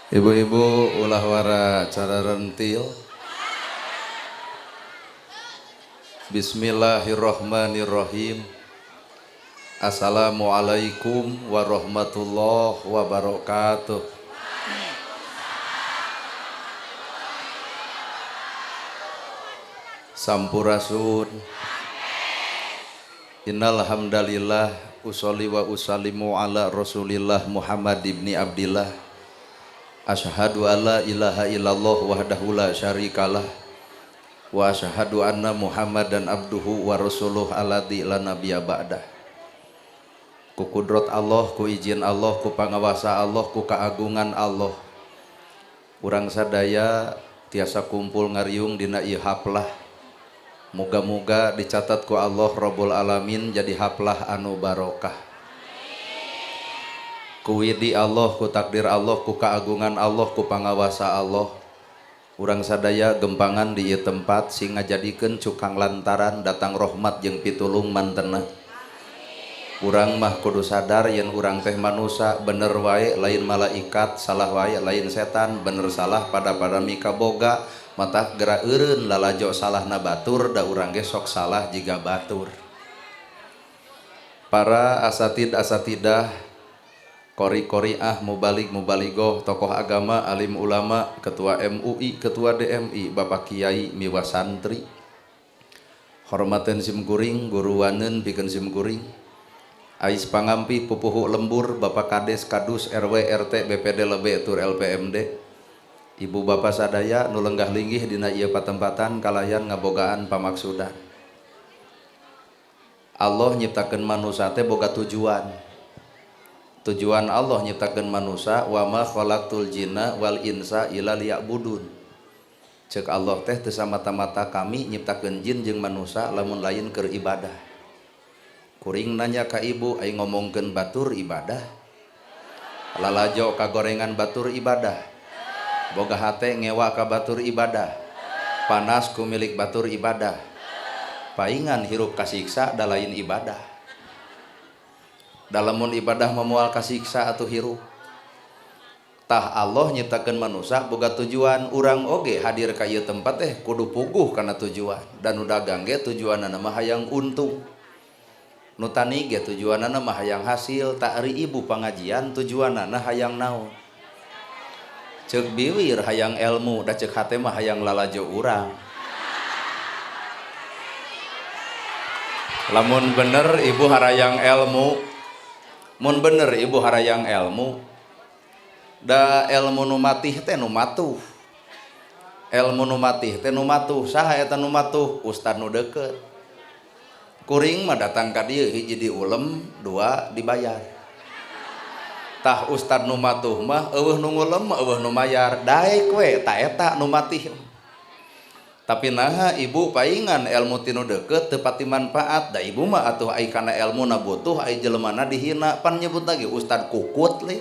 Ibu-ibu ulah wara cara rentil. Bismillahirrahmanirrahim. Assalamualaikum warahmatullahi wabarakatuh. Sampurasun. Innal hamdalillah usolli wa usallimu ala Rasulillah Muhammad ibni Abdillah. Asyhadu alla ilaha illallah wahdahu la syarikalah wa asyhadu anna Muhammadan abduhu wa rasuluh alladzi la nabiyya ba'dah. Ku kudrat Allah, ku izin Allah, ku pangawasa Allah, ku keagungan Allah, urang sadaya tiasa kumpul ngariung dina ieu haplah. Moga-moga dicatat ku Allah Rabbul Alamin jadi haplah anu barokah. Ku widi Allah, ku takdir Allah, ku keagungan Allah, ku pangawasa Allah, urang sadaya gempangan di ieu tempat sing ngajadikeun cukang lantaran datang rahmat jeung pitulung mantena. Urang mah kudu sadar yen urang teh manusa, bener wae lain malaikat, salah wae lain setan, bener salah pada-pada mikaboga, mata geura eureun lalajo salahna batur, da urang ge sok salah jiga batur. Para asatid asatidah, kori-koriah, mubalig mubaligoh, tokoh agama, alim ulama, ketua MUI, ketua DMI, bapak kiai miwa santri, hormaten sim kuring, guru wanen pikeun sim kuring, ais pangampi pupuhu lembur, bapak kades, kadus, RW, RT, BPD lebe tur LPMD, ibu bapak sadaya nu lenggah linggih dina ieu patempatan kalayan ngabogaan pamaksudan. Allah nyiptakeun manusa teh boga tujuan. Tujuan Allah nyiptakeun manusa wa ma khalaqtul jinna wal insa illa liya'budun. Ceuk Allah teh teu samata-mata kami nyiptakeun jin jeung manusa lamun lain keur ibadah. Kuring nanya ka ibu ai ngomongkeun batur ibadah. Lalajo kagorengan batur ibadah. Boga hate ngewa ka batur ibadah. Panas ku milik batur ibadah. Paingan hirup kasiksa da lain ibadah. Dalamun ibadah memual kasiksa atau hirup. Tah Allah nyiptakeun manusa boga tujuan, urang oge hadir ka ieu tempat teh kudu puguh kana tujuan. Dan nu dagang ge tujuanana mah hayang untung. Nu tani ge tujuanana mah hayang hasil, tak ari ibu pangajian tujuanana hayang naon. Ceuk biwir hayang ilmu, da ceuk hate mah hayang lalajo urang. Lamun bener ibu harayang ilmu, mun bener ibu harayang ilmu, da ilmu nu matih teh nu matuh. Ilmu nu matih teh nu matuh, saha eta nu matuh? Ustad nu deukeut. Kuring mah datang ka dieu hiji diulem, dua dibayar. Tah ustad nu matuh mah eueuh nu ngulem, eueuh nu mayar, daek we ta eta nu matih. Tapi naha ibu paingan ilmu tinu deukeut teu pati manfaat, da ibu mah atuh ai kana ilmuna butuh, ai jelemana dihina, pan nyebut lagi ustad kukut li.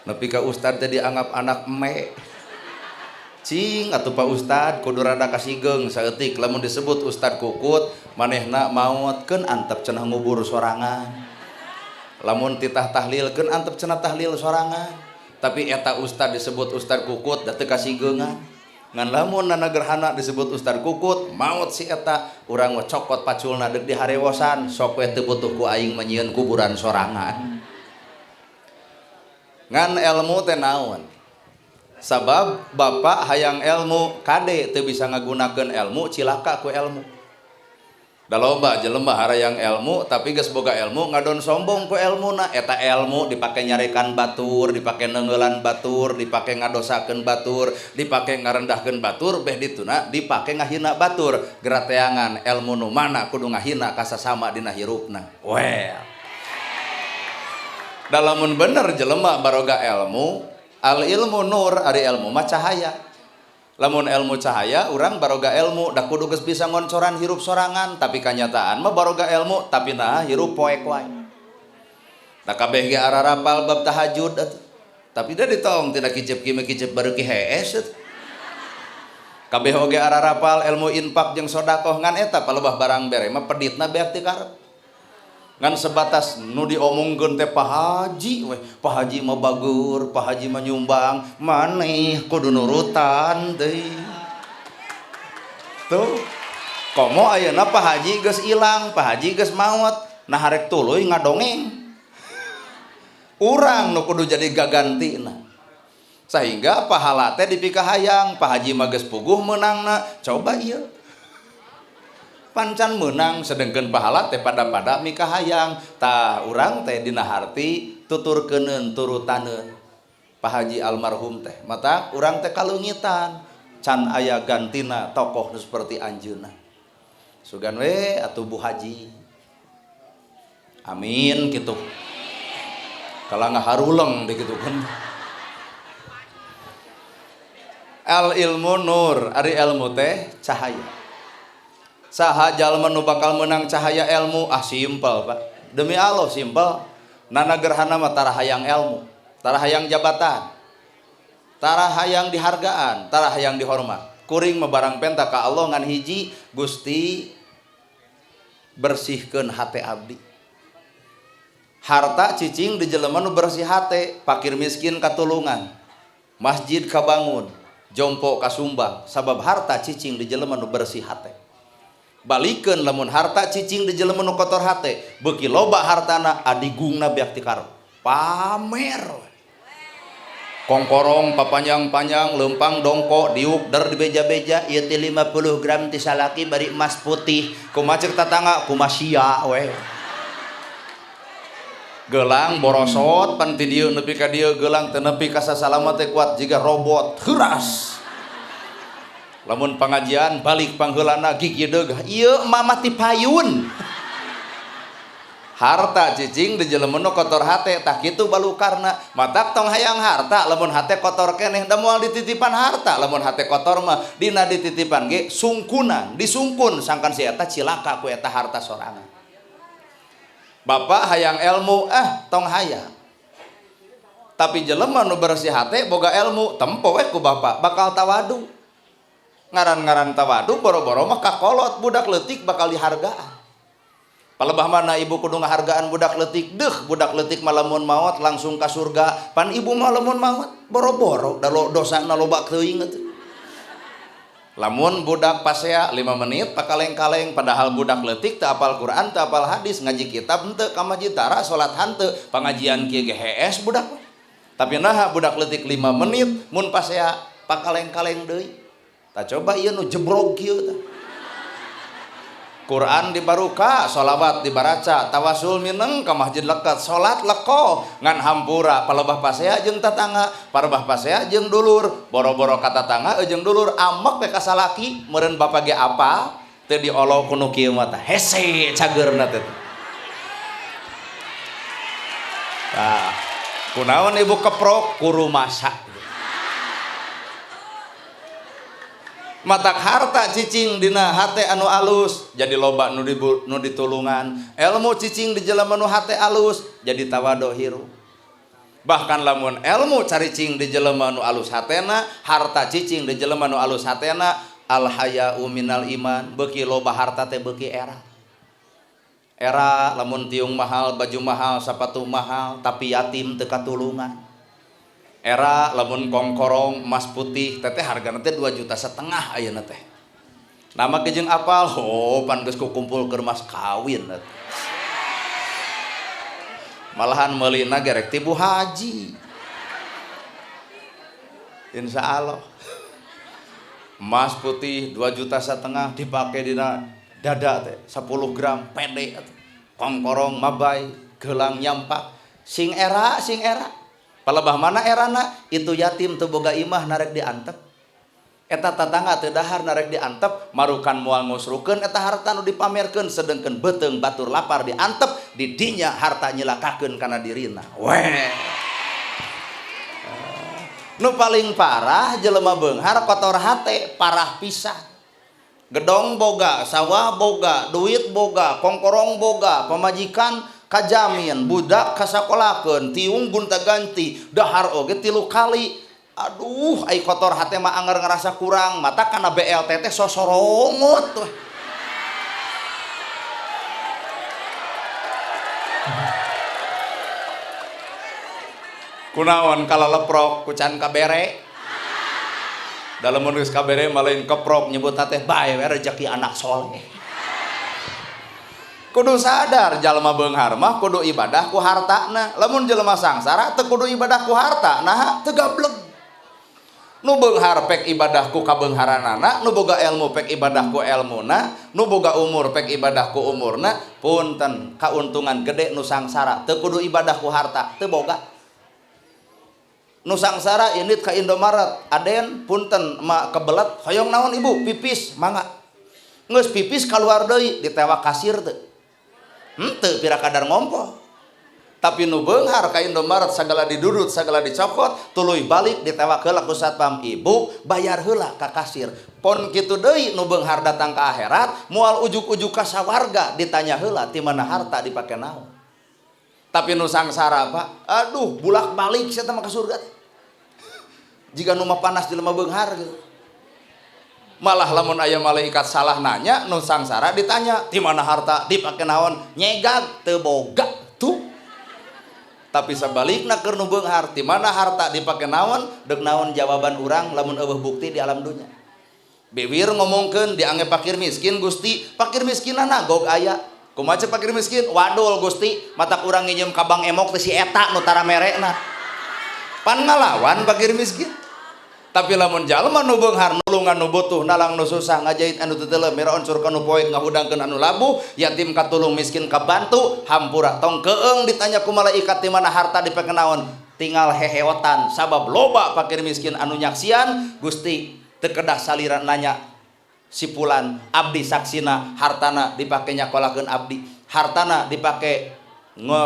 Nepi ka ustad teh dianggap anak eme. Cing atuh Pak Ustad kudu rada kasigeung saeutik lamun disebut ustad kukut manehna maot keun antep cenah ngubur sorangan. Lamun titah tahlil keun antep cenah tahlil sorangan. Tapi eta ustad disebut ustad kukut da teu kasigeungan. Ngan lamun nana gerhana disebut ustad kukut maot si eta urang mah cokot paculna deuk diharewosan sok we teu butuh ku aing mah nyieun kuburan sorangan. Ngan ilmu teh naon? Sabab bapak hayang ilmu kade teu bisa ngagunakeun ilmu cilaka ku ilmu. Da loba jelema harayang ilmu tapi geus boga ilmu ngadon sombong ku ilmuna, eta ilmu dipake nyarekan batur, dipake neungeulan batur, dipake ngadosakeun batur, dipake ngarendahkeun batur, beh dituna dipake ngahina batur. Gerateangan ilmu nu mana kudu ngahina ka sasama dina hirupna. Well. Da lamun bener jelema baroga ilmu, al ilmu nur, ari ilmu mah cahaya. Lamun ilmu cahaya, urang baroga ilmu, da kudu geus bisa ngoncoran hirup sorangan, tapi kanyataan mah baroga ilmu, tapi nah hirup poek wae. Da kabeh ge ararapal bab tahajud atuh. Tapi da ditong tina kicep kieu kicep bareuki hees atuh. Kabeh oge ararapal ilmu infak jeung sedekah ngan eta palebah barang bere mah peditna beak teu karep. Ngan sebatas nu diomongkeun teh Pak Haji weh, Pak Haji mah bager, Pak Haji mah nyumbang, maneh kudu nurutan deui. Tuh. Komo ayeuna Pak Haji geus ilang, Pak Haji geus maot, nah harek tuluy ngadongeng. Urang nu kudu jadi gagantina. Sehingga pahala teh dipikahayang, Pak Haji mah geus puguh meunangna, coba ieu. Pancan menang sedengkeun pahala teh pada-pada mikahayang. Tah urang teh dina harti tuturkeuneun turutaneun Pak Haji almarhum teh. Mata urang teh kaleungitan can aya gantina tokoh nu seperti anjeunna. Sugan we atuh Bu Haji. Amin kitu. Kala ngaharuleng dikitukeun. Al ilmu nur, ari ilmu teh cahaya. Saha jalma nu bakal menang cahaya ilmu? Ah simpel Pak, demi Allah simpel. Nana gerhana mah tara hayang ilmu, tara hayang jabatan, tara hayang dihargaan, tara hayang dihormat. Kuring mah barang penta ka Allah ngan hiji, Gusti bersihkeun hate abdi. Harta cicing di jelema nu bersih hate, fakir miskin katulungan, masjid kabangun, jompo kasumbang, sabab harta cicing di jelema nu bersih hate. Balikeun lamun harta cicing di jelema nu kotor hate, beuki loba hartana adigungna beak ti karo. Pamer. Kongkorong papanjang-panjang, lempang dongko, diuk der dibeja-beja, ieu teh 50 gram ti salaki bari emas putih. Kumaha ceuk tatangga, kumaha sia we. Gelang borosot pan ti dieu nepi ka dieu gelang teu nepi ka sasalama teh kuat jiga robot, heuras. Lamun pengajian balik pangheulana gigi deug, ieu mama ti payun. Harta cicing di jelema nu kotor hate, tah kitu balukarna. Matak tong hayang harta lamun hate kotor keneh, da moal dititipan harta lamun hate kotor mah dina dititipan ge sungkunan, disungkun sangkan si eta cilaka ku eta harta sorangan. Bapak hayang ilmu, ah tong hayang. Tapi jelema nu bersih hate boga ilmu, tempo we ku bapak bakal tawadu. Ngaran-ngaran tawadu boro-boro mah kakolot budak leutik bakal dihargaan. Palebah mana ibu kudu ngahargaan budak leutik, deuh budak leutik mah lamun maot langsung ka surga. Pan ibu mah lamun maot boro-boro da dosana loba teuing atuh. Lamun budak pasea 5 menit pakaleng-kaleng padahal budak leutik teu apal Quran, teu apal hadis, ngaji kitab henteu, ka masjid tara, salat henteu, pangajian kieu ge hees budak mah. Tapi naha budak leutik 5 menit mun pasea pakaleng-kaleng deui. Tah coba ieu nu jebrog kieu tah. Quran dibaruka, sholawat dibaraca, tawasul mineng ka masjid leket, salat leko ngan hampura palebah pasea jeung tatangga, palebah pasea jeung dulur, boro-boro ka tatangga jeung dulur, amek we ka salaki, meureun bapa ge apa teu diolo ku nu kieu mah tah hese cageurna teh. Tah, kunaon ibu keprok kurumasa. Matak harta cicing dina hate anu alus jadi loba nu ditulungan, ilmu cicing di jelema nu hate alus jadi tawadu hirup. Bahkan lamun ilmu caricing di jelema nu alus hatena, harta cicing di jelema nu alus hatena, al haya'u minal iman, beuki loba harta teh beuki era. Era lamun tiung mahal, baju mahal, sapatu mahal, tapi yatim teu katulungan. Era lamun kongkorong emas putih teteh hargana teh 2,5 juta ayeuna teh. Nama ge jeung apal, oh pan geus kukumpul keur mas kawin atuh. Malahan meulina ge rek ti Bu Haji. Insya Allah. Emas putih 2,5 juta dipake dina dada teh 10 gram pede atuh. Kongkorong mabay, gelang nyampak, sing era sing era. Palebah mana erana itu yatim teu boga imah narek diantep. Eta tatangga teu dahar narek diantep, marukan moal ngusrukeun eta harta nu dipamerkeun sedengkeun beuteung batur lapar diantep, di dinya harta nyilakakeun kana dirina. Weh. Nu paling parah jelema beunghar kotor hate, parah pisan. Gedong boga, sawah boga, duit boga, kongkorong boga, pamajikan kajamin, budak kasakolakeun, tiung gonta-ganti, dahar oge 3 kali. Aduh, ai kotor hate mah anger ngerasa kurang, mata kana BLT teh sosorongot weh. Kunaon kalaleprok ku can kabere? Da lamun geus kabere mah lain keprok nyebutna teh bae we rezeki anak soleh. Kudu sadar jalma beunghar mah kudu ibadah ku hartana. Lamun jelema sangsara teu kudu ibadah ku harta, naha teu gableg. Nu beunghar pek ibadah ku kabeungharanana, nu boga ilmu pek ibadah ku elmuna, nu boga umur pek ibadah ku umurna. Punten kauntungan gede nu sangsara teu kudu ibadah ku harta, teu boga. Nu sangsara indit ka Indomaret, aden punten ma kebelet hoyong naon ibu pipis mangga. Geus pipis kaluar deui ditewak kasir teu. Henteu pira kadar ngompo. Tapi nu beunghar ka Indomaret sagala didudut sagala dicokot tuluy balik ditewak heula ku satpam, ibu bayar heula ka kasir. Pon kitu deui nu beunghar datang ka akhirat moal ujug-ujug ka sawarga ditanya heula ti mana harta dipake naon. Tapi nu sangsara Pak, aduh bulak-balik sia teh mah ka surga teh. Jiga nu mah panas jelema beunghar gitu. Malah lamun aya malaikat salah nanya nu sangsara ditanya ti mana harta dipake naon nyegag teu boga tuh. Tapi sebalikna keur nu beunghar ti mana harta dipake naon deuk naon jawaban urang lamun eueuh bukti di alam dunya. Biwir ngomongkeun dianggap pakir miskin Gusti, pakir miskinna nagog aya. Kumaha cek pakir miskin? Wadul Gusti, matak urang nginjem ka Bank Emok teh si eta nu tara merekna. Pan ngalawan pakir miskin. Tapi lamun jalma nu beunghar nulungan nu butuh, nalang nu susah, ngajait anu teu teuleum, mira oncur ka nu poek, ngahudangkeun anu labuh, yatim katulung, miskin kabantu, hampura tong keung ditanya ku malaikat di mana harta dipake naon, tinggal heheotan sabab loba fakir miskin anu nyaksian Gusti teu kedah salira nanya si fulan abdi saksina hartana dipake nyakolakeun abdi, hartana dipake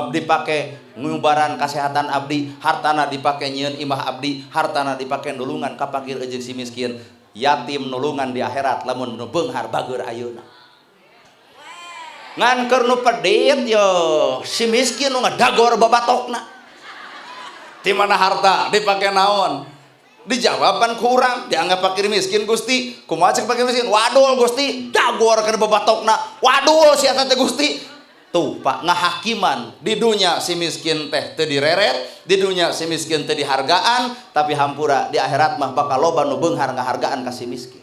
dipake ngubaran kesehatan abdi, hartana dipake nyieun imah abdi, hartana dipake nulungan ka fakir jeung si miskin, yatim nulungan di akhirat lamun nu beunghar bageur ayeuna. Ngan keur nu pedit yo si miskin nu ngadagor babatokna. Di mana harta dipake naon? Dijawaban ku urang dianggap fakir miskin Gusti. Kumaha cek fakir miskin? Wadul Gusti, dagor kana babatokna. Wadul si eta teh Gusti. Tuh Pak, ngahakiman di dunya si miskin teh teu direret, di dunya si miskin teu dihargaan, tapi hampura di akhirat mah bakal loba nu beunghar ngahargaan ka si miskin.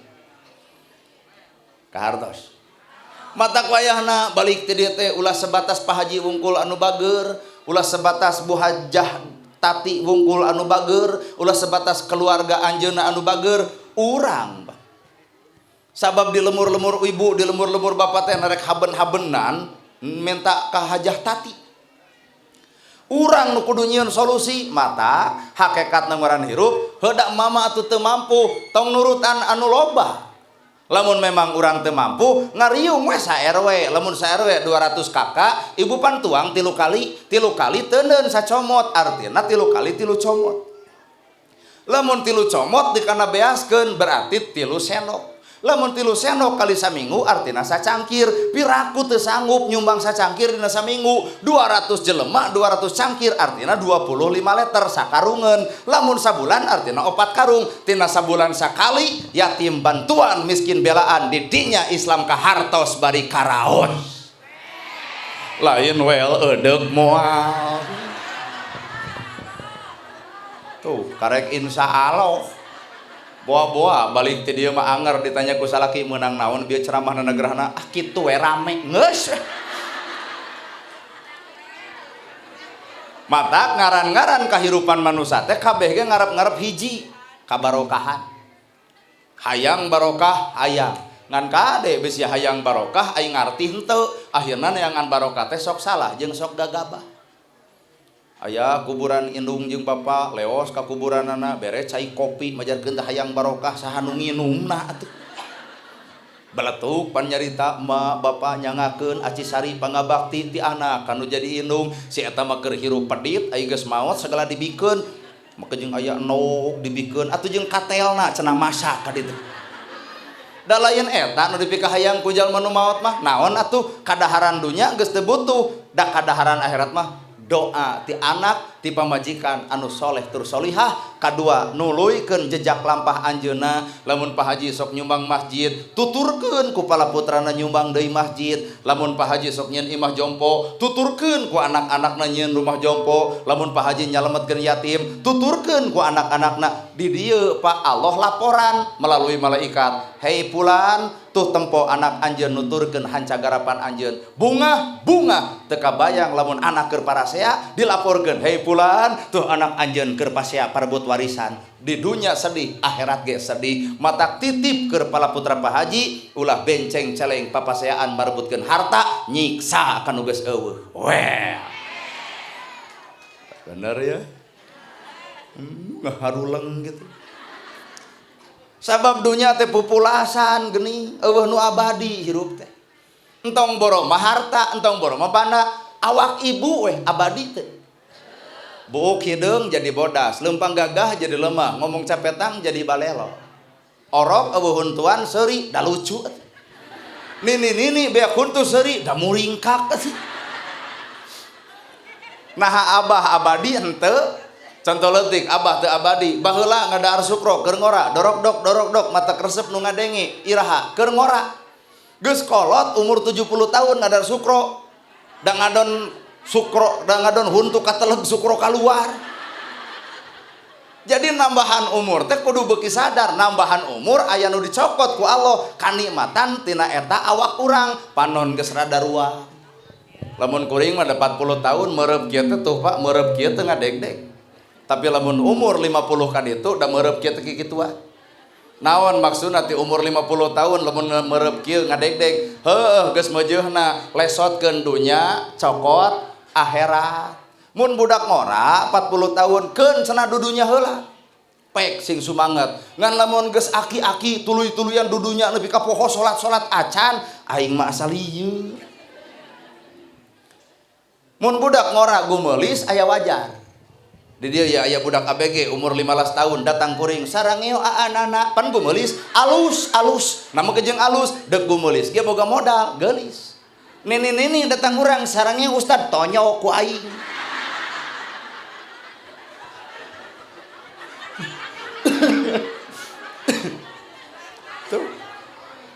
Kahartos. Mata wayahna balik ti dieu teh ulah sebatas Pak Haji wungkul anu bager, ulah sebatas Bu Hajah Tati wungkul anu bager, ulah sebatas keluarga anjeunna anu bager, urang Pak. Sabab di lemur-lemur ibu, di lemur-lemur bapak teh narek haben-habenan minta ka Hajah Tati. Urang nu kudu nyieun solusi mata hakekat ngaran hirup heudak mama atuh teu mampu tong nurutan anu loba. Lamun memang urang teu mampu ngariung we sa RW, lamun sa RW 200 kakak ibu pan tuang 3 kali, 3 kali teuneun sacomot, artina 3 kali 3 comot. Lamun 3 comot dikana beaskeun berarti 3 sendok. Lamun 3 sendok kali saminggu artina sacangkir. Piraku teu sanggup nyumbang sacangkir dina saminggu. 200 jelema 200 cangkir artina 25 liter sakarungeun. Lamun sabulan artina 4 karung. Tina sabulan sakali yatim bantuan miskin belaan di dinya Islam kahartos bari karaos. Lain wel eudeg moal. Tuh karek insya Allah. Boa-boa balik ti dieu mah anger ditanya ku salaki meunang naon bieu ceramahna negerahna, ah kitu we rame geus. Mata ngaran-ngaran kahirupan manusia teh kabeh ge ngarep-ngarep hiji kabarokahan. Hayang barokah hayang. Ngan kade bisi hayang barokah aing ngarti henteu, akhirna neangan barokah teh sok salah jeung sok gagabah. Aya kuburan indung jeung bapa leos ka kuburanana bere cai kopi majarkeun teh hayang barokah saha nu nginumna atuh. Beletuk pan nyarita ma bapa nyangakeun aci sari pangabakti ti anak kanu jadi indung si eta mah keur hirup pedit ai geus maot sagala dibikeun maka jeung aya endog dibikeun atuh jeung katelna cenah masak ka ditu. Da lain eta nu dipikahayang ku jalma nu maot mah naon atuh kadaharan dunya geus teu butuh da kadaharan akhirat mah Doa ti anak ti pamajikan anu soleh tur solihah. Kadua nuluykeun jejak lampah anjeunna. Lamun Pak Haji sok nyumbang masjid, tuturkeun ku pala putrana nyumbang deui masjid. Lamun Pak Haji sok nyieun imah jompo, tuturkeun ku anak-anakna nyieun rumah jompo. Lamun Pak Haji nyalametkeun yatim, tuturkeun ku anak-anakna. Di dieu Pak Allah laporan melalui malaikat, hei pulan, tuh tempo anak anjeun nuturkeun hancagarapan anjeun. Bunga bunga teu kabayang lamun anak keur parasea dilaporkeun, hei pulan, tuh anak anjeun keur pasea parebut warisan. Di dunya sedih, akhirat ge sedih. Matak titip keur pala putra Pak Haji, ulah benceng celeng papaseaan marebutkeun harta, nyiksa kanu geus eueuh. Weh. Bener ya? Ngaharuleng gitu. Sabab dunya teh pupulasan geuning, eueuh nu abadi hirup teh. Entong boro mah harta, entong boro mah banda, awak ibu weh abadi teh. Buuk hideung jadi bodas, leumpang gagah jadi lemah, ngomong capetang jadi balelo. Orok eueuh huntuan seuri da lucu. Nini-nini beak huntu seuri da muringkak. Naha abah abadi henteu? Contoh leutik abah teu abadi, baheula ngadahar sukro keur ngora, dorok dok dorok dok mata kresep nu ngadenge, iraha keur ngora. Geus kolot umur 70 tahun ngadahar sukro, da ngadon sukro, da ngadon huntu kateleg sukro kaluar. Jadi nambahan umur teh kudu beuki sadar, nambahan umur aya nu dicokot ku Allah kanikmatan tina eta awak urang, panon geus rada ruang. Lamun kuring mah 40 tahun merep kieu teh tuh Pak, merep kieu teh ngadegdeg. Tapi lamun umur 50 ka ditu da merep kieu teh kikituan. Naon maksudna ti umur 50 tahun lamun merep kieu ngadegdeg? Heuh geus meujeuhna lesotkeun dunya cokot akhirat. Mun budak ngora 40 tahun keun cenah dudunya heula. Pek sing sumanget. Ngan lamun geus aki-aki tuluy-tuluyan dudunya nepi ka poho salat-salat acan, aing mah asa lieur. Mun budak ngora gumelis aya wajar. Di dia ya aya budak ABG umur 15 tahun datang kuring sarangeo aanana pan gumelis alus alus nama kejeng alus dek gumelis ge boga modal geulis. Nini-nini datang urang sarangeo ustad tonyo ku aing. Tuh.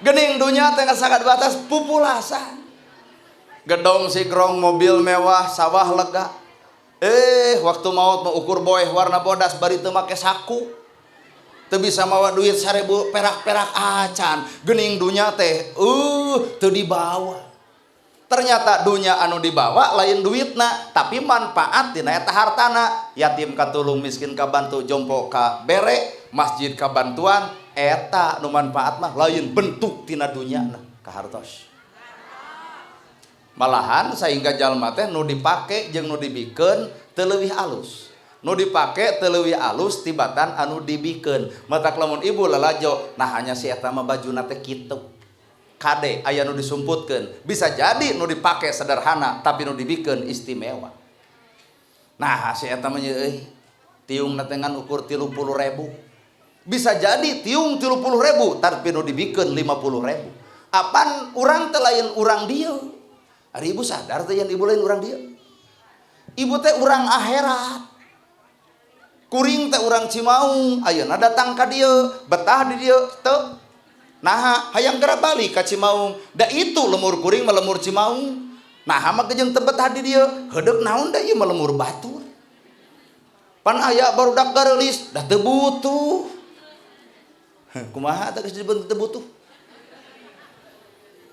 Gening dunya teh sangat batas pupulasan. Gedong sigrong, mobil mewah, sawah lega. Waktu maut mau ukur boeh warna bodas bari teu make saku. Teu bisa mawa duit 1000 perak-perak acan. Gening dunya teh teu dibawa. Ternyata dunya anu dibawa lain duitna, tapi manfaat dina eta hartana. Yatim katulung, miskin kabantu, jompo ka bere, masjid kabantuan, eta nu manfaat mah lain bentuk tina dunyana kahartos. Malahan sehingga jalma teh nu dipake jeung nu dibikeun teu leuwih alus. Nu dipake teu leuwih alus tibatan anu dibikeun. Matak lamun ibu lalajo, nah hanya si eta mah bajuna teh kitu. Kade aya nu disumputkeun. Bisa jadi nu dipake sederhana tapi nu dibikeun istimewa. Nah si eta mah euy tiungna teh ngan ukur 30.000. Bisa jadi tiung 30.000 tapi nu dibikeun 50.000. Apan urang teh lain urang dieu. Ari ibu sadar teh yang ibu lain urang dieu. Ibu teh urang akhirat. Kuring teh urang Cimaung, ayeuna datang ka dieu, betah di dieu teu. Naha hayang geura balik ka Cimaung. Da itu lemur kuring mah lemur Cimaung. Naha mah jeung teu betah di dieu, heudeuk naon da ieu mah lemur batur. Pan aya barudak gareulis, da teu butuh. Kumaha teh geus disebut teu butuh?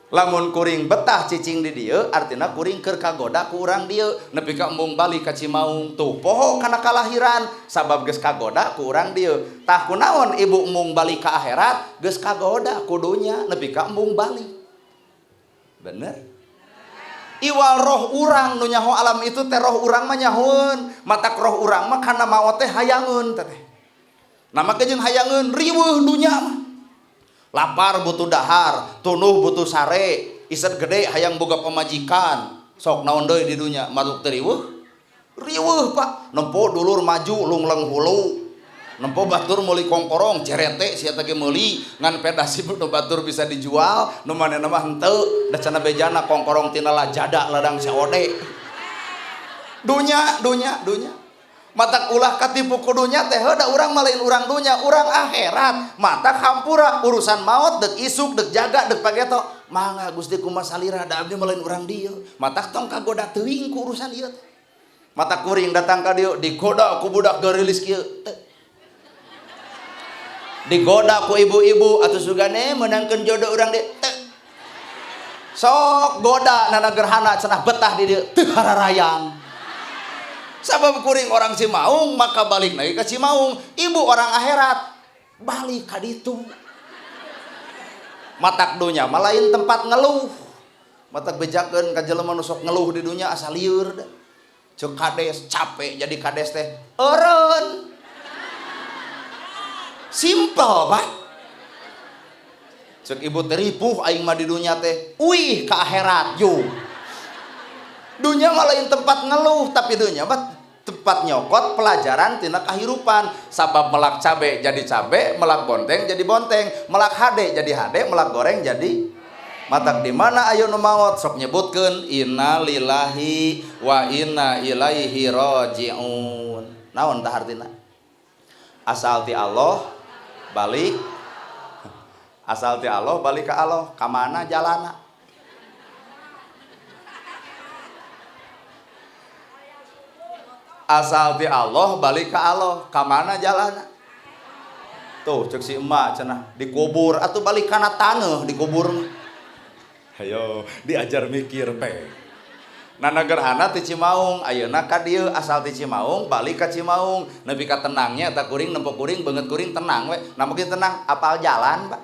Lamun kuring betah cicing di dieu artina kuring keur kagoda ku urang dieu nepi ka embung balik ka Cimaung tuh poho kana kalahiran sabab geus kagoda ku urang dieu. Tah kunaon ibu embung balik ka akhirat geus kagoda ku dunya nepi ka embung balik. Bener? Iwal roh urang nu nyaho alam itu teh roh urang mah nyahoeun, matak roh urang mah kana maot teh hayangeun teh. Nama jeung hayangeun riweuh dunya mah. Lapar butuh dahar, tunuh butuh sare, iset gede hayang boga pamajikan. Sok naon deui di dunya, makhluk teu riweuh? Riweuh Pak, nempo dulur maju lungleng hulu. Nempo batur meuli kongkorong, cerete sia teh ge meuli, ngan pedasi nu batur bisa dijual, nu manehna mah henteu, da cenah bejana kongkorong tina lajada ladang COD. Dunya dunya dunya. Matak ulah katipu ku dunya teh da urang mah lain urang dunya, urang akhirat. Matak hampura urusan maot deuk isuk deuk jaga deuk pageto. Mangga Gusti kumaha salira da abdi mah lain urang dieu. Matak tong kagoda teuing ku urusan ieu teh. Mata kuring datang ka dieu digoda ku budak garilis kieu teh. Digoda ku ibu-ibu atuh sugane meunangkeun jodoh urang dieu teh. Sok goda nana gerhana cenah betah di dieu teu hararayang. Sabab kuring orang Cimaung maka balik lagi ke Cimaung, ibu orang akhirat balik ka ditu. Matak dunya mah lain tempat ngeluh. Matak bejakeun ka jelema nu sok ngeluh di dunya asa lieur da. Ceuk kades capek jadi kades teh eureun. Simple Pak. Ceuk ibu teh ripuh aing mah di dunya teh uih ka akhirat yo. Dunya mah lain tempat ngeluh, tapi dunya mah tempat nyokot pelajaran tina kahirupan. Sabab melak cabe jadi cabe, melak bonteng jadi bonteng, melak hade jadi hade, melak goreng jadi matak di mana ayo nu maot sok nyebutkeun innalillahi wa inna ilaihi rajiun. Naon tah hartina? Asal ti Allah balik, asal ti Allah balik ka Allah, ka mana jalana? Asal ti Allah balik ka Allah, ka mana jalana? Tuh cek si emak cenah dikubur atuh balik kana taneuh dikubur. Ayo diajar mikir teh. Nana gerhana ti Cimaung ayeuna ka dieu, asal ti Cimaung balik ka Cimaung. Nepi ka tenangnya eta kuring nempo kuring beungeut kuring tenang we. Nah mungkin tenang apal jalan Pak.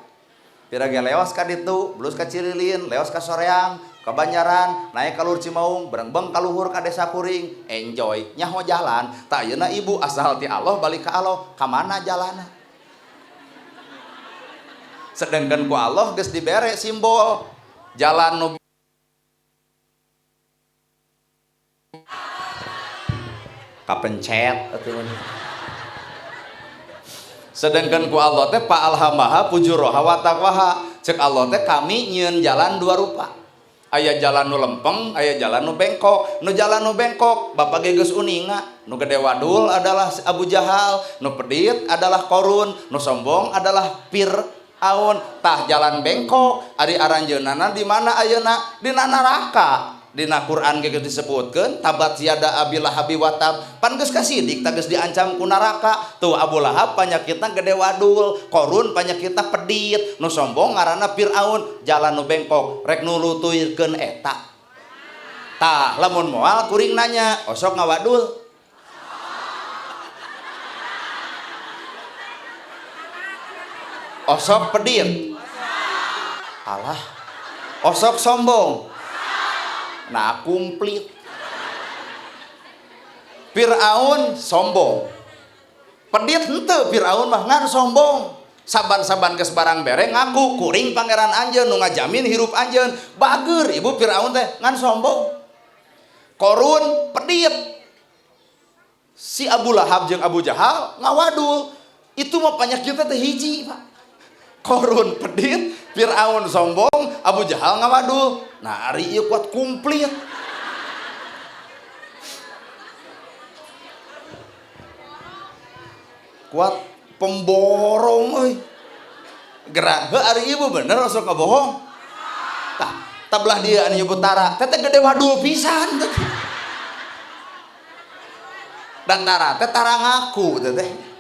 Pira ge leos ka ditu, blus ka Cililin, leos ka Soreang, ka Banjaran, naik ka luhur Cimaung, berengbeng ka luhur ka desa kuring, enjoy nyaho jalan. Tak ayeuna ibu asal ti Allah balik ka Allah, ka mana jalana? Sedangkan ku Allah geus dibere simbol jalan nu kapencet atuh. Sedangkan ku Allah teh fa'alhamaha fujuraha wa taqwaha. Cek Allah teh kami nyieun jalan dua rupa. Aya jalan nu lempeng, aya jalan nu bengkok. Nu jalan nu bengkok bapak ge geus uninga. Nu gede wadul adalah Abu Jahal, nu pedit adalah Korun, nu sombong adalah Fir'aun. Tah jalan bengkok ari aranjeunana di mana ayeuna? Dina neraka. Dina Quran ge geus disebutkeun tabat yada Abi Lahabi watab. Pan geus kasidik tah geus diancam ku neraka. Tuh Abu Lahab panyakitna gede wadul, Korun panyakitna pedit, nu sombong ngaranna Fir'aun, jalan nu bengkok rek nulutuikeun eta. Tah lamun moal kuring nanya, osok ngawadul? Osok pedit? Alah. Osok sombong? Nah komplit. Fir'aun sombong, pedit henteu Fir'aun mah ngan sombong. Saban-saban geus barang bere ngaku kuring pangeran anjeun nu ngajamin hirup anjeun. Bager ibu Fir'aun teh ngan sombong. Korun pedit. Si Abu Lahab jeung Abu Jahal ngawadul. Itu mah panyakitna teh hiji Pak. Korun pedit, Fir'aun sombong, Abu Jahal ngawadul. Nah ari ieu kuat komplit. Kuat pemborong euy. Gerak heuh ari ibu bener osok ngabohong. Tah, tabelah dia anu nyebut tara, teh gede wadul pisan teh. Dan tara teh tara ngaku teh.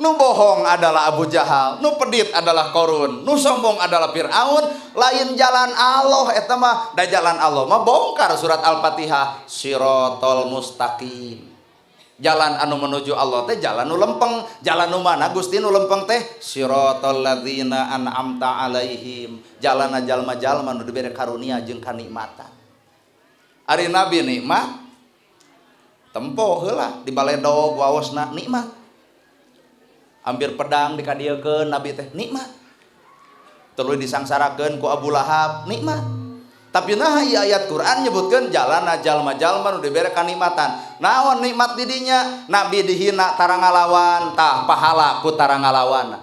Nu bohong adalah Abu Jahal, nu pedit adalah Korun, nu sombong adalah Fir'aun. Lain jalan Allah eta mah, da jalan Allah mah bongkar surat Al-Fatihah, sirotol mustaqim. Jalan anu menuju Allah teh jalan nu lempeng, jalan nu mana Gusti nu lempeng teh sirotol ladzina an'amta alaihim, jalan jalma-jalma nu dibere karunia jeung kanikmatan. Ari nabi nikmat tempo heula di baledog waosna nikmat. Hampir pedang dikadiekeun nabi teh nikmat. Tuluy disangsarakeun ku Abu Lahab nikmat. Tapi nah ieu ayat Quran nyebutkeun jalana jalma-jalma nu dibere kanikmatan. Naon nikmat di dinya? Nabi dihina tara ngalawan, tah pahala ku tara ngalawan.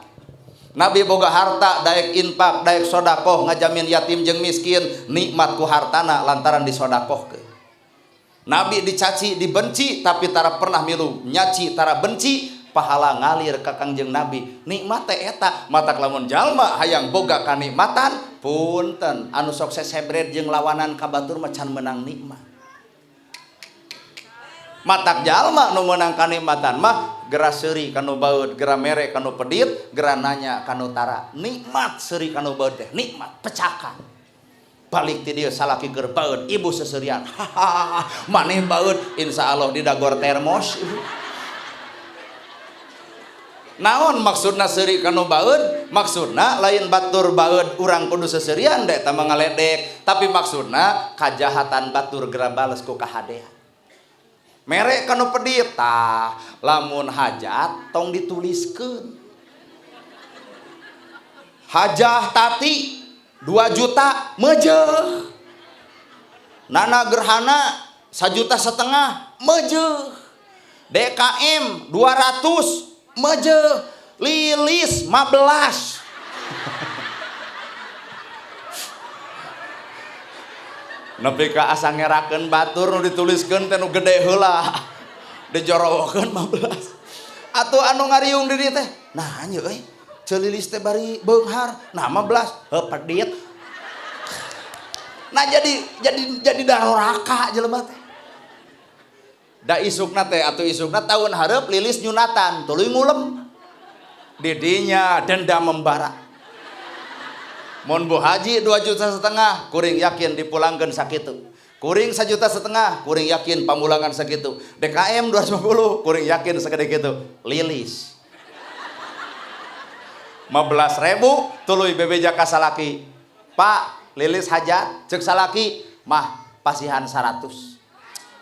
Nabi boga harta daek infak, daek sodakoh ngajamin yatim jeung miskin, nikmat ku hartana lantaran disodakohkeun. Nabi dicaci, dibenci, tapi tara pernah milu nyaci, tara benci, pahala ngalir ka Kangjeng Nabi. Nikmat teh eta, matak lamun jalma hayang boga kanikmatan, punten anu sok sesebret jeung lawanan ka batur mah can meunang nikmat. Matak jalma nu meunang kanikmatan mah gera seuri kanu baeud, gera mere kanu pedit, gera nanya kanu tara. Nikmat seuri kanu baeud teh, nikmat pecakan. Balik ti dieu salaki keur baeud, ibu seserian. Hahaha, maneh baeud, insyaallah didagor termos. Naon maksudna seuri kanu baeud? Maksudna lain batur baeud urang kudu seserian da eta mah ngaledek, tapi maksudna kajahatan batur gera bales ku kahadean. Mere kanu pedit tah, lamun hajat tong dituliskeun. Hajah tati 2 juta mejeuh. Nana Gerhana 1,5 juta mejeuh. DKM 200 mejeuh. Lilis 15. Nepi ka asa ngerakeun batur nu dituliskeun teh nu gede heula. Dijorowokeun 15. Atuh anu ngariung di dieu teh, nah nya euy, ceu lilis teh bari beunghar, nah 15, heuh pedit. Nah jadi daroraka jelema teh. Da isukna teh atuh isukna tahun hareup lilis nyunatan, tuluy ngulem. Didinya dendam membara. Mun Bu Haji 2,5 juta, kuring yakin dipulangkeun sakitu. Kuring 1,5 juta, kuring yakin pamulangan sakitu. DKM 250, kuring yakin sagede kitu. Lilis 15.000 tuluy bebeja ka salaki. Pak, lilis hajat ceuk salaki, mah pasihan 100.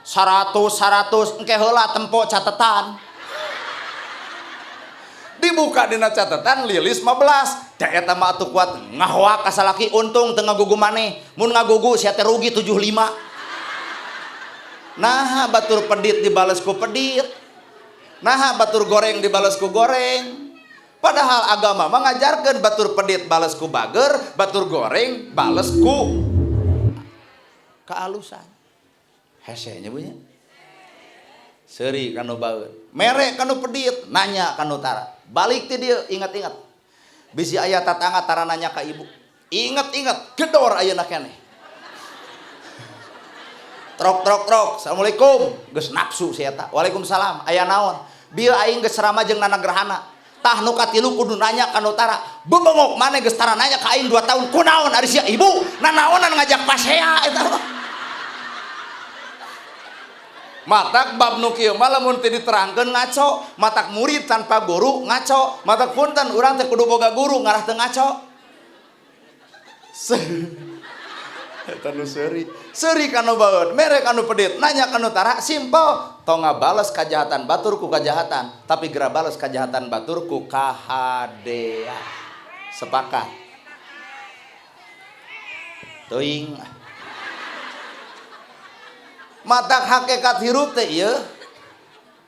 100 100 engke heula tempo catetan. Dibuka dina catatan lilis 15. Da eta mah atuh kuat ngahoak ka salaki, untung teu ngagugu maneh. Mun ngagugu sia teh rugi 75. Naha batur pedit dibales ku pedit. Naha batur goreng dibales ku goreng. Padahal agama mengajarkan batur pedit bales ku bager, batur goreng bales ku kealusan. Hese nya bu nya. Seuri kanu baeud, mere kanu pedit, nanya kanu tara. Balik ti dieu ingat-ingat. Bisi aya tatangga tara nanya ka ibu. Ingat-ingat gedor ayeuna keneh. Trok trok trok, assalamualaikum. Geus nafsu si eta. Waalaikumsalam. Aya naon? Bieu aing geus ceramah jeung Nana Gerhana. Tah nu katilu kudu nanya ka nu tara. Bebengok maneh geus tara nanya ka aing 2 tahun. Kunaon ari sia ibu? Nanaonan ngajak pasea eta mah. Matak bab nu kieu mah lamun teu diterangkeun ngaco, matak murid tanpa guru ngaco, matak punten urang teh kudu boga guru ngarah teu ngaco. Eta nu seuri. Seuri kanu baeud, mere kanu pedit, nanya kanu tara, simpel. Tong ngabales kajahatan batur ku kajahatan, tapi geura bales kajahatan batur ku kahadean. Sepakat. Teuing. Matak hakikat hirup teh ieu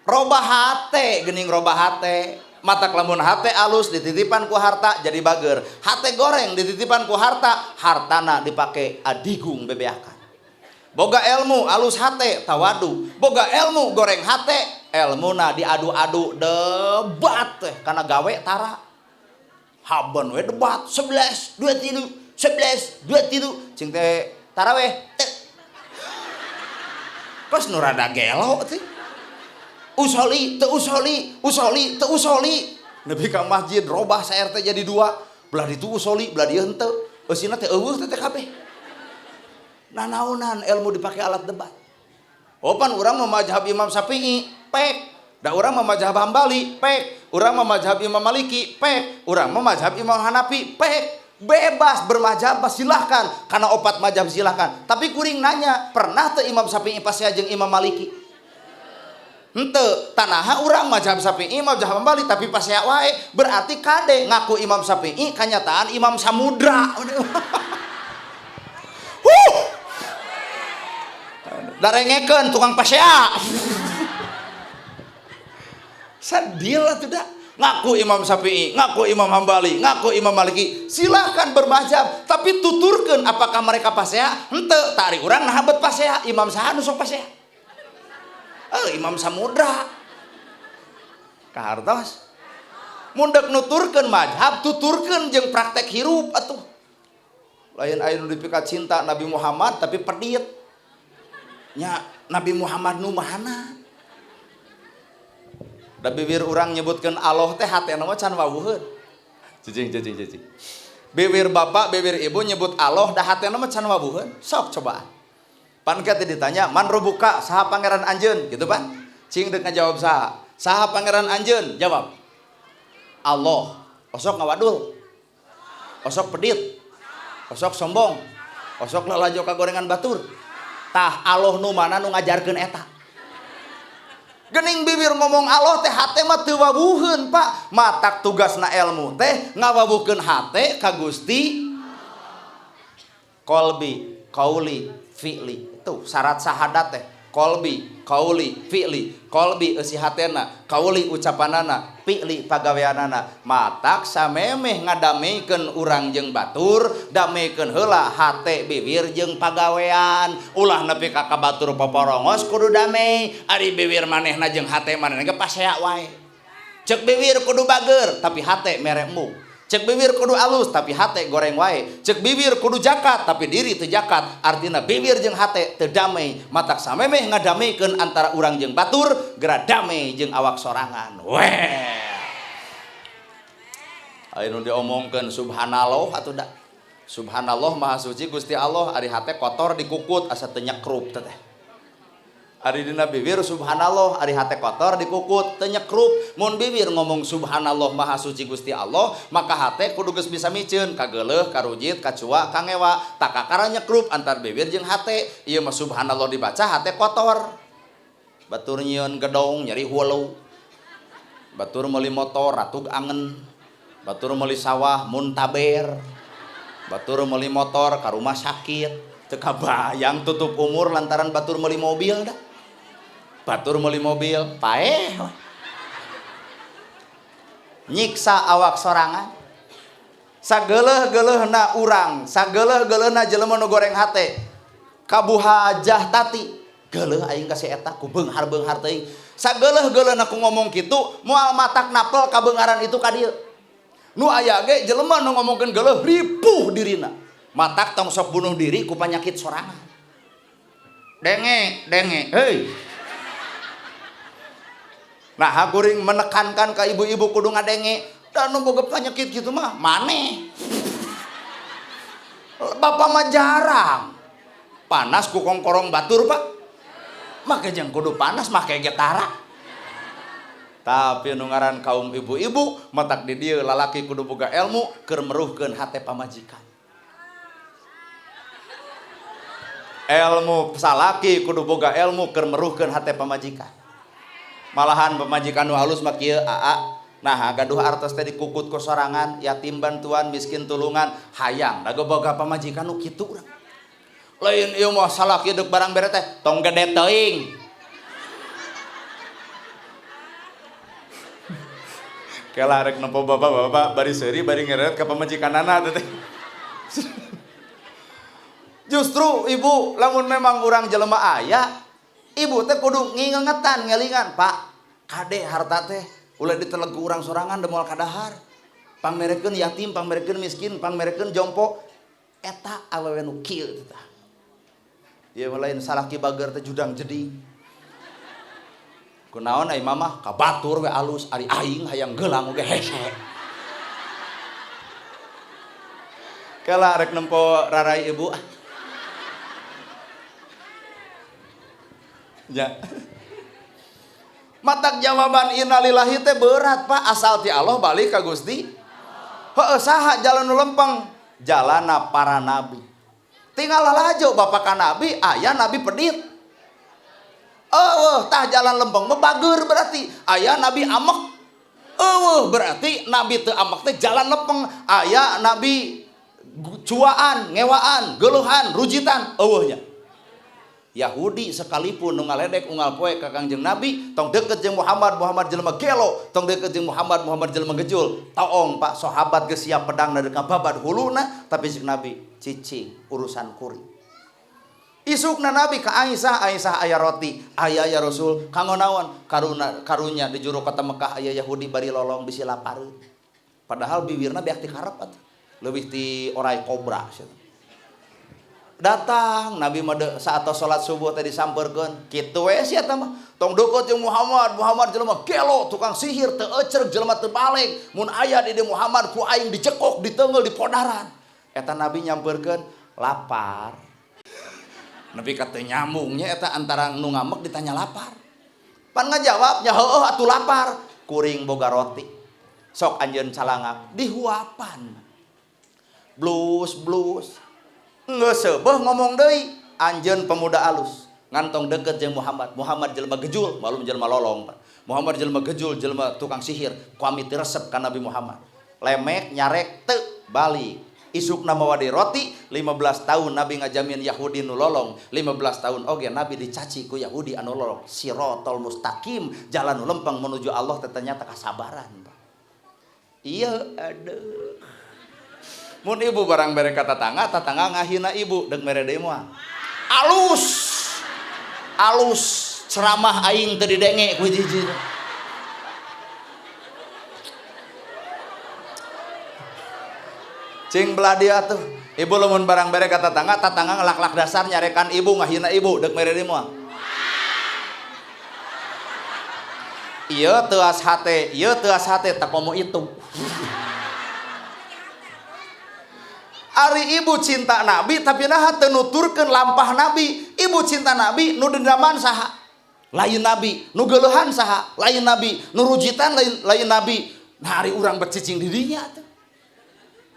robah hate, geuning robah hate. Matak lamun hate alus dititipan ku harta jadi bager. Hate goreng dititipan ku harta, hartana dipake adigung bebeakan. Boga ilmu alus hate tawadu. Boga ilmu goreng hate, elmuna diadu-adu debat teh kana gawe tara. Haben we debat 11 2 3 11 2 3 cing teh taraweh teh. Kos nu rada gelo teh. Usoli teu usoli, usoli teu usoli. Nepi ka masjid robah sa RT jadi 2. Belah ditu usoli, belah dieu henteu. Eusina teh eueuh teh kabeh. Nanaonan ilmu dipake alat debat. Oh pan urang mah mazhab Imam Syafi'i, pek. Da urang mah mazhab Hambali, pek. Urang mah mazhab Imam Maliki, pek. Urang mah mazhab Imam Hanafi, pek. Bebas bermazhab silahkan, karena opat mazhab silahkan. Tapi kuring nanya, pernah teu Imam Syafi'i pasea jeung Imam Maliki? Henteu, tanaha urang mazhab Syafi'i, mazhab Hambali tapi pasea wae. Berarti kade ngaku Imam Syafi'i kanyataan Imam Samudra. Huh. Darengekeun tukang pasea. Sedih lah tuh dah. Ngaku Imam Syafi'i, ngaku Imam Hambali, ngaku Imam Maliki, silahkan bermazhab, tapi tuturkeun apakah mereka pasea? Henteu, tari urang nah bet pasea, Imam saha nu sok pasea? Imam Samudra. Kahartos. Mun deuk nuturkeun mazhab, tuturkeun jeung praktek hirup atuh. Lain aya nu dipika cinta Nabi Muhammad tapi pedit. Nya Nabi Muhammad nu mana? Da bibir urang nyebutkeun Allah teh hatena mah can wawuheun. Cicing cicing cicing. Bibir bapak, bibir ibu nyebut Allah da hatena mah can wawuheun. Sok cobaan. Pan teh ditanya, "Man robuka saha pangeran anjeun?" Gitu pan. Cing deuk ngajawab saha? Saha pangeran anjeun? Jawab. Allah. Osok ngawadul. Osok pedit. Osok sombong. Osok lalajo ka gorengan batur. Tah Allah nu mana nu ngajarkeun eta? Gening bibir ngomong Allah teh hate mah teu wawuheun, Pak. Matak tugasna ilmu teh ngawawuhkeun hate ka Gusti. Qalbi, qauli, fi'li. Itu syarat syahadat teh. Qalbi, qauli, fi'li. Qalbi eusi hatena, qauli ucapanana, fi'li pagaweanana. Matak samemeh ngadamekeun urang jeung batur, damekeun heula hate bibir jeung pagawean. Ulah nepi ka batur poporongos kudu damai. Ari bibir manehna jeung hate manehna ge pasea wae. Ceuk bibir kudu bager, tapi hate mere embung. Cek bibir kudu alus tapi hate goreng wae. Cek bibir kudu jakat tapi diri teu jakat. Artina bibir jeung hate teu damai. Matak samemeh ngadameikeun antara urang jeung batur, geura damai jeung awak sorangan. Weh. Aya nu diomongkeun subhanallah atuh da. Subhanallah maha suci Gusti Allah, ari hate kotor dikukut asa teu nyekrup teh. Ari dina bibir subhanallah, ari hate kotor dikukut teu nyekrup. Mun bibir ngomong subhanallah maha suci Gusti Allah, maka hate kudu geus bisa miceun kageuleuh, karujit, kacua, kangewa, takakara nyekrup antar bibir jeung hate. Ieu mah subhanallah dibaca hate kotor. Batur nyieun gedong nyeri hulu. Batur meuli motor ratug angen. Batur meuli sawah muntaber. Batur meuli motor ka rumah sakit. Teu kabayang tutup umur lantaran batur meuli mobil dah. Batur meuli mobil, paeh. Nyiksa awak sorangan. Sageuleuh-geuleuhna urang, sageuleuh-geuleuhna jelema nu goreng hate. Kabuhajah tati, geuleuh aing ka si eta ku beunghar-beunghar teuing. Sageuleuh-geuleuhna ku ngomong kitu, moal matak napel kabeungharan itu ka dieu. Nu aya ge jelema nu ngomongkeun geuleuh ripuh dirina. Matak tong sok bunuh diri ku panyakit sorangan. Denge, denge, hei. Nah, hakuring menekankan ke ibu-ibu kudu ngadenge, dan nu boga penyakit gitu mah maneh. Bapak mah jarang. Panas ku kongkorong batur, Pak. Make jeung kudu panas make getara. Tapi nu ngaran kaum ibu-ibu matak di dieu lalaki kudu boga ilmu keur meruhkeun hate pamajikan. Ilmu salaki kudu boga ilmu keur meruhkeun hate pamajikan. Malahan pamajikan nu halus mah kieu aa. Nah, gaduh artos teh dikukut ku sorangan, yatim bantuan, miskin tulungan, hayang da boga pamajikan nu kitu urang. Lain ieu mah salaki deuk barang bere teh tong gede teuing. Kela rek nempo bapak-bapak bari seuri bari ngeret ka pamajikanana teh. Justru ibu lamun memang urang jelema aya, ibu teh kudu ngingetan ngelingan, Pak, kade harta teh ulah ditelegu urang sorangan da moal kadahar. Pangmerekeun yatim, pangmerekeun miskin, pangmerekeun jompo, eta awewe nu kieu teh tah. Ieu mah lain salaki bager teh judang jeding. Kunaon ai mamah ka batur we alus, ari aing hayang geulang oge hese. Kela rek nempo rarai ibu. Ya. Matak jawaban innalillahi teh berat, Pak, asal ti Allah balik ka Gusti. Heueuh saha jalan nu lempeng? Jalana para nabi. Tinggal lalajo bapak ka nabi, aya nabi pedit. Eueuh tah jalan lempeng mah bager berarti. Aya nabi amek. Eueuh berarti nabi teu amek teh jalan lempeng. Aya nabi cuaan, ngewaan, geuluhan, rujitan, eueuhnya. Yahudi sekalipun nu ngaledek unggal poe ka Kangjeng Nabi, tong deket jeung Muhammad, Muhammad jelema gelo, tong deket jeung Muhammad, Muhammad jelema gejul. Taong Pak sahabat geus siap pedangna deuk ngababad huluna, tapi cek Nabi cicing urusan kuring. Isukna Nabi ka Aisyah, Aisyah aya roti, aya ya Rasul, kanggo naon? Karuna karunya di juru kota Mekah aya Yahudi bari lolong bisi lapareun. Padahal bibirna beak ti karep atuh. Leuwih ti orai kobra sia. Datang Nabi mah saat salat subuh teh disampeurkeun, kitu we sia tah mah. Tong deukeut jeung Muhammad, Muhammad jelema gelo, tukang sihir, teu euceurg, jelema teu baleg. Mun aya di dieu Muhammad ku aing dijekok, diteungeul, dipodaran. Eta Nabi nyampeurkeun lapar. Nepi ka teu nyambungnya eta antara nu ngambek ditanya lapar. Pan ngajawab nya heueuh atuh lapar, kuring boga roti. Sok anjeun calangak dihuapan. Blus blus. Geus seubeuh ngomong deui, anjeun pemuda alus. Ngantong deukeut jeung Muhammad. Muhammad jelema gejul, malum jelema lolong. Muhammad jelema gejul, jelema tukang sihir. Ku ami teu resep ka Nabi Muhammad. Lemek nyarek teu balik. Isukna mawa deui roti, 15 tahun Nabi ngajamin Yahudi nu lolong, 15 tahun oge Nabi dicaci ku Yahudi anu lolong. Sirotol mustaqim, jalan nu lempeng menuju Allah teh ternyata kasabaran. Iya, aduh. Mun ibu barang bere ka tatangga, tatangga ngahina ibu, deuk mere deui moal. Alus. Alus ceramah aing teu didenge ku hiji-hiji. Cing belah dia tuh. Ibu lamun barang bere ka tatangga, tatangga ngelak-lak dasar nyarekan ibu, ngahina ibu, deuk mere deui moal. Ieu teuas hate, ieu teuas hate tak komo itu. Ari ibu cinta Nabi tapi naha teu nuturkeun lampah Nabi. Ibu cinta Nabi nu dendaman saha? Lain Nabi. Nu geuleuhan saha? Lain Nabi. Nu rujitan lain Nabi. Nah ari urang bercicing di dinya tuh.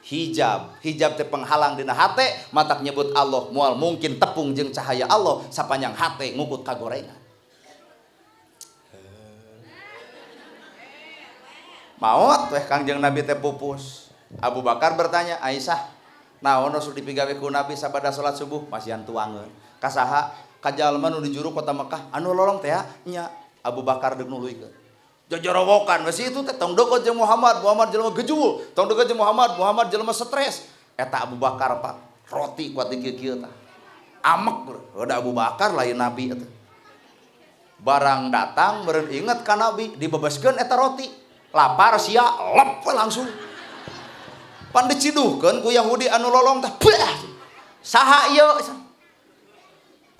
Hijab, hijab teh penghalang dina hate, matak nyebut Allah moal mungkin tepung jeung cahaya Allah sapanjang hate ngukut kagorengan. Maot weh Kangjeng Nabi teh pupus. Abu Bakar bertanya, Aisyah, naon rasul dipigawe ku Nabi sabada salat subuh masihan tuangeun. Ka saha? Ka jalma nu di juru kota Mekah anu lolong teh nya. Abu Bakar deuk nuluykeun. Jajarawokan we situ teh tong deukeut jeung Muhammad, Muhammad jelema gejul, tong deukeut jeung Muhammad, Muhammad jelema stres. Eta Abu Bakar Pak, roti kuat di kieu-kieu tah. Amek udah Abu Bakar lain Nabi eta. Barang datang meureun inget ka Nabi, dibebeskeun eta roti. Lapar sia lep we langsung. Pan diciduhkeun ku Yahudi anu lolong tah. Bah! Saha ieu?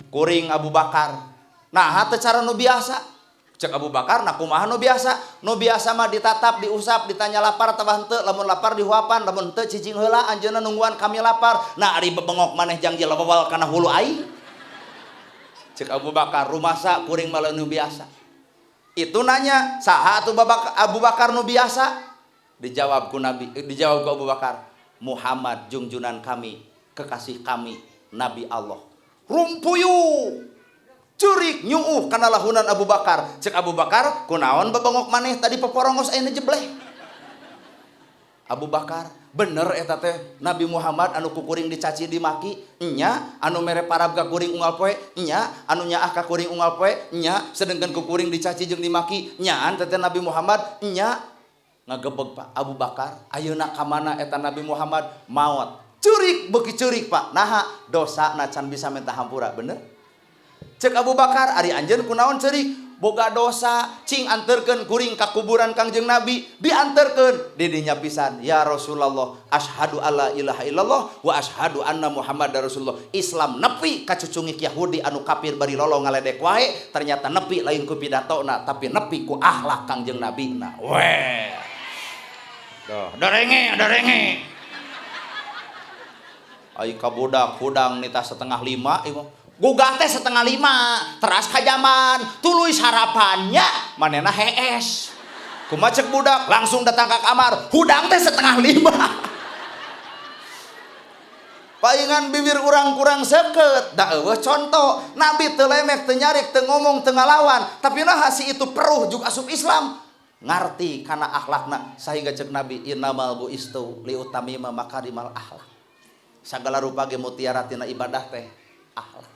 Kuring Abu Bakar. Nah, teu cara nu biasa. Cek Abu Bakar, nah kumaha nu biasa? Nu biasa mah ditatap, diusap, ditanya lapar atawa henteu, lamun lapar dihuapan, lamun henteu cicing heula anjeunna nungguan kami lapar. Nah ari bebengok maneh jang jelewel kana hulu aing. Cek Abu Bakar, rumasa kuring mah nu biasa. Itu nanya, saha atuh Abu Bakar nu biasa? Dijawab ku Nabi, dijawab ku Abu Bakar, Muhammad jungjunan kami, kekasih kami, Nabi Allah. Rumpuyuh. Curik nyuuh kana lahunan Abu Bakar. Cek Abu Bakar, kunaon bebengok maneh tadi peporongos ayeuna jebleh. Abu Bakar, bener eta teh Nabi Muhammad anu kukuring dicaci dimaki, nya anu mere parab ka kuring unggal poe, nya anu nyaah ka kuring unggal poe, nya sedengkeun kukuring dicaci jeung dimaki, nyaan teh Nabi Muhammad, nya ngagebeg Pak Abu Bakar, ayeuna ka mana eta Nabi Muhammad maot. Curik beuki curik Pak. Naha dosana can bisa minta hampura, bener? Cek Abu Bakar, ari anjeun kunaon ceurik? Boga dosa, cing anterkeun kuring ka kuburan Kangjeng Nabi, dianterkeun di dinya pisan. Ya Rasulullah, asyhadu alla ilaha illallah wa asyhadu anna Muhammadar Rasulullah. Islam nepi ka cucungik Yahudi anu kafir bari lolong ngaledek wae, ternyata nepi lain ku pidatona tapi nepi ku akhlak Kangjeng Nabi na. Weh. Duh, dorenge, dorenge. Ai kabudak hudang nita 4:30 ieu mah. Gugah teh 4:30, teras kajaman, tuluy sarapannya, manena hees. Kumaha cek budak, langsung datang ke kamar, hudang teh 4:30. Paingan bibir urang kurang seukeut, da eueuh contoh, Nabi teu lemek, teu nyarik, teu ngomong, teu ngalawan, tapi nah si itu peruh juga asup Islam. Ngarti kana akhlakna sehingga cek Nabi innamal buistu liutamima makarimal akhlak. Sagala rupa ge mutiara tina ibadah teh akhlak.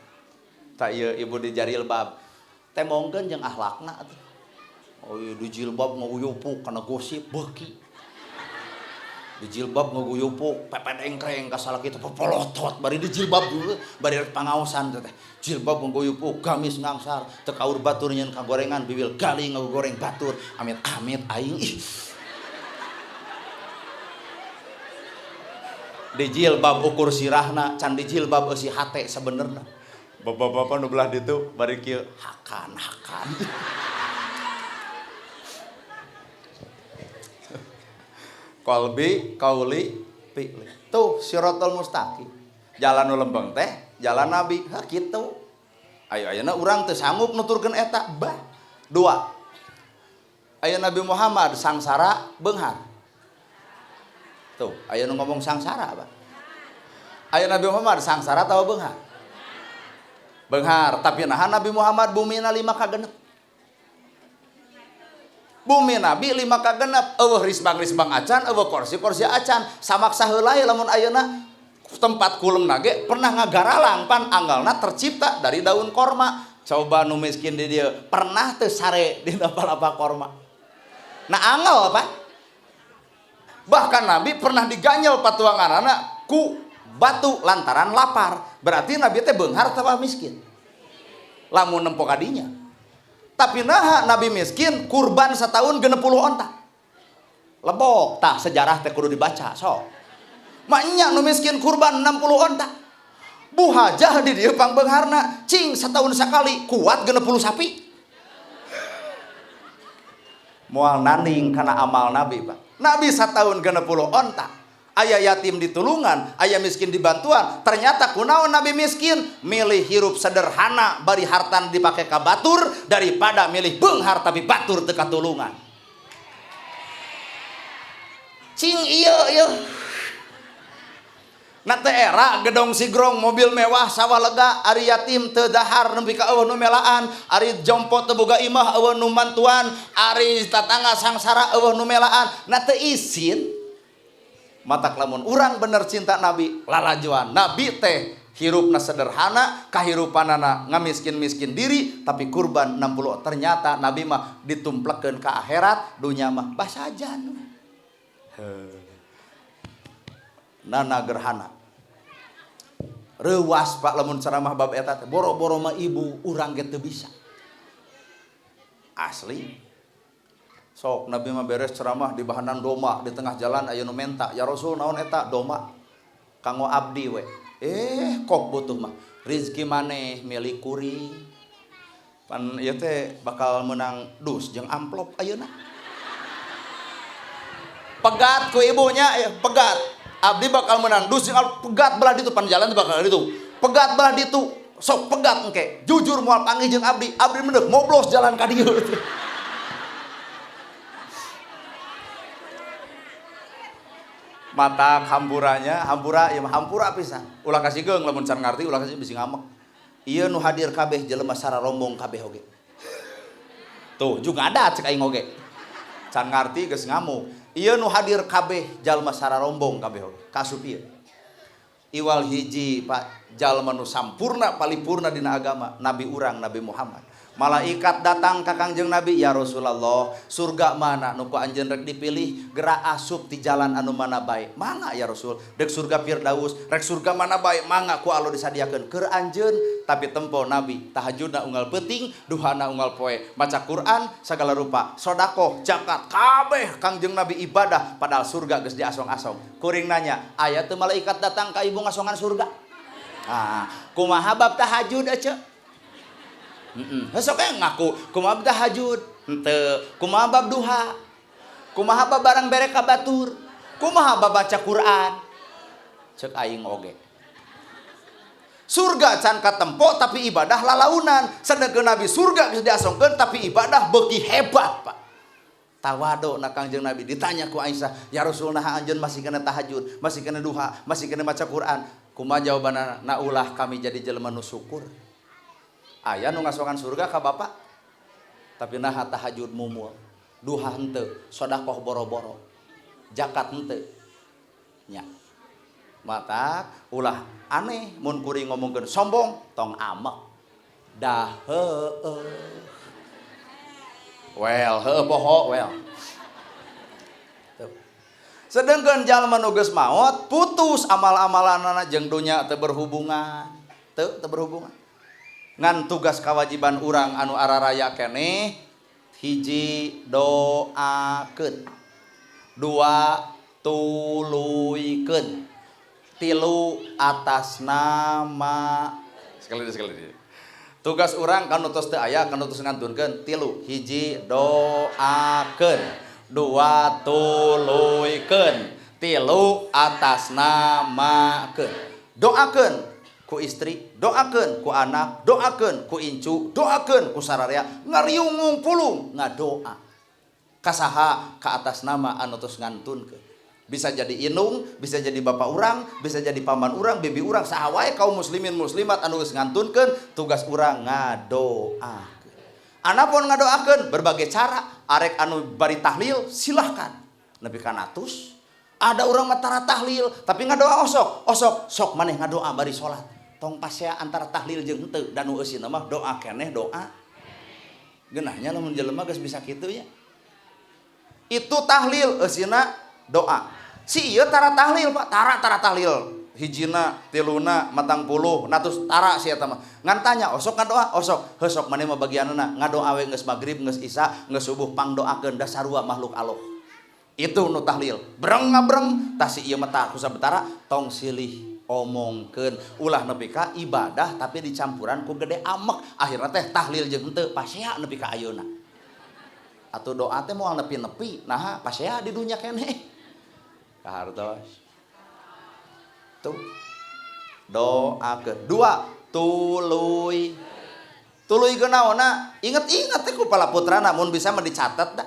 Tak ieu ibu di jilbab temongkeun jeung akhlakna atuh. Oh ieu di jilbab nguyupuk kana gosip beuki. Di jilbab ngaguyupuk, pepet engkreng ka salaki teh popolotot bari di jilbab dulu, bari rek pangaosan teh. Jilbab ngaguyupuk, gamis ngangsar, teu kaur batur nyeun kagorengan, bibil gali ngagoreng batur, amit-amit aing ih. Di jilbab ukur sirahna, can di jilbab eusi hate sabenerna. Bapak-bapak nu belah ditu bari kieu hakan-hakan. Qalbi, qauli, fi'li. Tuh siratal mustaqim. Jalan nu lembeng teh jalan Nabi. Ha kitu. Ayo ayeuna urang teu sanggup nuturkeun eta bah. Dua. Aya Nabi Muhammad sangsara beunghar. Tuh, aya nu ngomong sangsara, Pak. Aya Nabi Muhammad sangsara atawa beunghar? Beunghar, tapi naha Nabi Muhammad bumina 5 kagenep. Bumi Nabi 5 kagenep, eueuh risbang-risbang acan, eueuh kursi-kursi acan, samaksa heula lamun ayeuna tempat kulemna ge pernah ngagaralang pan anggalna tercipta dari daun korma. Coba nu miskin di dieu pernah teu sare dina palapa korma. Nah anggal pan. Bahkan Nabi pernah diganyel patuanganana ku batu lantaran lapar. Berarti Nabi teh beunghar atawa miskin? Lamun nempo kadinya. Tapi naha Nabi miskin kurban setahun 60 onta. Lebok tah sejarah teh kudu dibaca sok. Maknya nu miskin kurban 60 onta. Bu Hajah di dieu pangbeungharna cing setahun sekali kuat 60 sapi. Moal naning kana amal Nabi, Pak. Nabi setahun 60 onta. Aya yatim ditulungan, aya miskin dibantuan. Ternyata kunaon Nabi miskin milih hirup sederhana bari hartan dipake ka batur daripada milih beunghar tapi batur teu katulungan. Cing ieu ieu. Na teh era gedong sigrong mobil mewah sawah lega ari yatim teu dahar nepi ka eueuh nu melaan, ari jompo teu boga imah eueuh nu mantuan, ari tatangga sangsara eueuh nu melaan. Na teu isin. Matak lamun urang bener cinta Nabi lalajuan. Nabi teh hirupna sederhana, kahirupanana ngamiskin-miskin diri tapi kurban 60. Ternyata Nabi mah ditumplekeun ka akhirat, dunya mah basajan. Nana gerhana. Reuwas Pak lamun ceramah bab eta teh boro-boro mah ibu urang ge teu bisa. Asli. Sok Nabi mah beres ceramah di bahanan doma di tengah jalan aya nu menta, ya Rasul naon eta doma kanggo abdi we. Kok butuh mah rizki maneh milik kuring. Pan ieu teh bakal menang dus jeung amplop ayeuna. Pegat ku ibunya, ya, pegat. Abdi bakal menang dus jeung amplop, pegat belah ditu pan jalan teh bakal ditu. Pegat belah ditu. Sok pegat engke. Jujur moal panggih jeung abdi, abdi mendek moblos jalan ka dieu. Mata hamburanya, hampura ya hampura pisan. Ulah kasigeung lamun can ngarti ulah kasih bisi ngamek. Ieu nu hadir kabeh jelema sararombong kabeh oge. Tuh juga ada cek aing oge. Can ngarti geus ngamuk. Ieu nu hadir kabeh jalma sararombong kabeh oge. Kasup ieu. Iwal hiji Pak jalma nu sampurna palipurna dina agama Nabi urang Nabi Muhammad. Malaikat datang ka Kangjeng Nabi, ya Rasulullah, surga mana nu ku anjeun rek dipilih, gerak asup di jalan anu mana bae. Mangga ya Rasul, dek surga Firdaus, rek surga mana bae, mangga ku Allah disadiakeun keur anjeun. Tapi tempo Nabi tahajudna unggal peuting, duhana unggal poe, maca Quran sagala rupa, sedekah, zakat, kabeh Kangjeng Nabi ibadah padahal surga geus diasong-asong. Kuring nanya, aya teu malaikat datang ka ibu ngasongan surga? Ah, kumaha bab tahajud ece? Sok we ngaku kumaha bab tahajud henteu, kumaha bab duha, kumaha bab barang bere ka batur, kumaha bab baca Quran. Cek aing oge. Surga can katempo tapi ibadah lalaunan. Sedengkeun Nabi surga geus diasongkeun tapi ibadah beuki hebat, Pak. Tawado na Kangjeng Nabi ditanya ku Aisyah, ya Rasul naha anjeun masih kena tahajud, masih kena duha, masih kena maca Quran. Kumaha jawabanna? Na ulah kami jadi jelema nu syukur. Aya nu ngasongan surga ka bapak tapi naha tahajud mumul, duha henteu, sedekah boro-boro, zakat henteu. Nya. Mata ulah aneh mun kuring ngomongkeun sombong tong amek. Dah heueuh. Well, heueuh poho well. Tuh. Sedangkan jalma nu geus maot putus amal-amalanana jeung dunya teu berhubungan. Teu berhubungan. Ngan tugas kewajiban urang anu araraya keneh hiji doakeun. Dua tuluykeun. Tilu atas nama. Sekali sekali. Tugas urang kan tos teu aya kan tos ngantunkeun tilu hiji doakeun. Dua tuluykeun, tilu atas namakeun. Doakeun ku istri, doakeun ku anak, doakeun ku incu, doakeun ku sararea, ngariung ngungpulung ngadoa. Kasaha ka atas nama anu tos ngantunkeun. Bisa jadi indung, bisa jadi bapak urang, bisa jadi paman urang, bibi urang, saha wae kaum muslimin muslimat anu geus ngantunkeun, tugas urang ngadoakeun. Anapun ngadoakeun berbagai cara, arek anu bari tahlil silahkan. Nepi ka natus. Ada urang mah tara tahlil, tapi ngadoa osok, osok sok maneh ngadoa bari salat. Tong pasea antara tahlil jeung henteu, da nu eusina mah doa keneh doa. Geunahnya lamun jelema geus bisa kitu nya. Itu tahlil eusina doa. Si ieu tara tahlil Pak, tara tahlil. Hijina, tiluna, 40, natus tara si eta mah. Ngan tanya osok ngadoa, osok. Heuh sok maneh mah bagianana ngadoa we geus magrib, geus isya, geus subuh pangdoakeun da sarua makhluk Allah. Itu nu tahlil. Breng ngabreng tah si ieu mah tah kusabetara tong silih omongkeun. Ulah nepi ka ibadah tapi dicampuran ku gede amek. Akhirna teh tahlil jeung henteu pasea nepi ka ayeuna. Atuh doa teh moal nepi-nepi, naha pasea di dunya keneh. Kahartos. Tuh. Doa kedua tuluy. Tuluy kunaonna? Inget-inget teh ku pala putrana mun bisa mah dicatet da.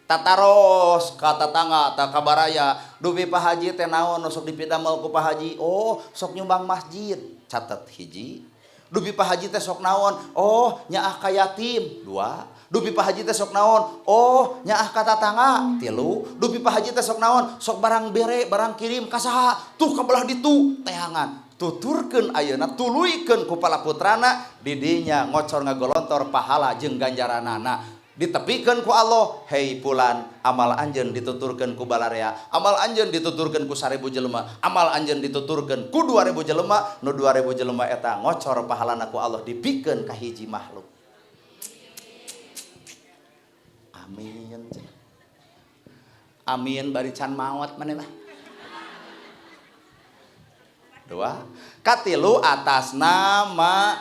Tataros ka tatangga ta ka baraya, dupi Pak Haji teh naon nu sok dipidamel ku Pak Haji? Oh, sok nyumbang masjid. Catet hiji. Dupi Pak Haji teh sok naon? Oh, nyaah ka yatim. Dua. Dupi Pak Haji teh sok naon? Oh, nyaah ka tatangga. Tilu. Dupi Pak Haji teh sok naon? Sok barang bere, barang kirim ka saha? Tuh ka belah ditu teangan. Tuturkeun ayeuna, tuluykeun ku pala putrana, didinya ngocor ngagolontor pahala jeung ganjaranana. Ditepikeun ku Allah, hei pulan, amal anjeun dituturkeun ku balarea, amal anjeun dituturkeun ku 1000 jelema, amal anjeun dituturkeun ku 2000 jelema, nu 2000 jelema eta ngocor pahalana ku Allah dipikeun ka hiji makhluk. Amin. Amin bari can maot maneh mah. Dua, katilu atas nama.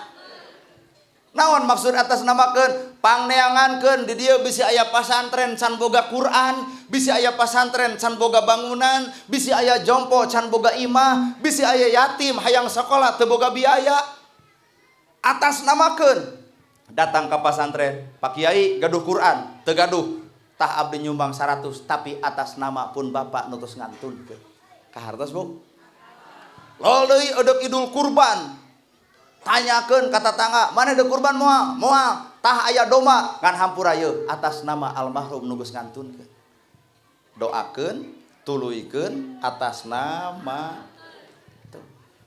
Naon maksud atas namakeun? Pangneangankeun di dieu bisi aya pasantren can boga Quran, bisi aya pasantren can boga bangunan, bisi aya jompo can boga imah, bisi aya yatim hayang sekolah teu boga biaya. Atas namakeun. Datang ke pasantren, Pak Kiai gaduh Quran, teu gaduh. Tah abdi nyumbang 100, tapi atas nama pun bapak nu tos ngantunkeun. Kahartos, Bu? Lol deui eudeuk Idul Kurban. Tanyakeun ka tatangga, mana deuk kurban moal? Moal. Tah aya domba ngan hampura yeuh atas nama almarhum nu geus ngantunkeun. Doakeun, tuluykeun atas nama.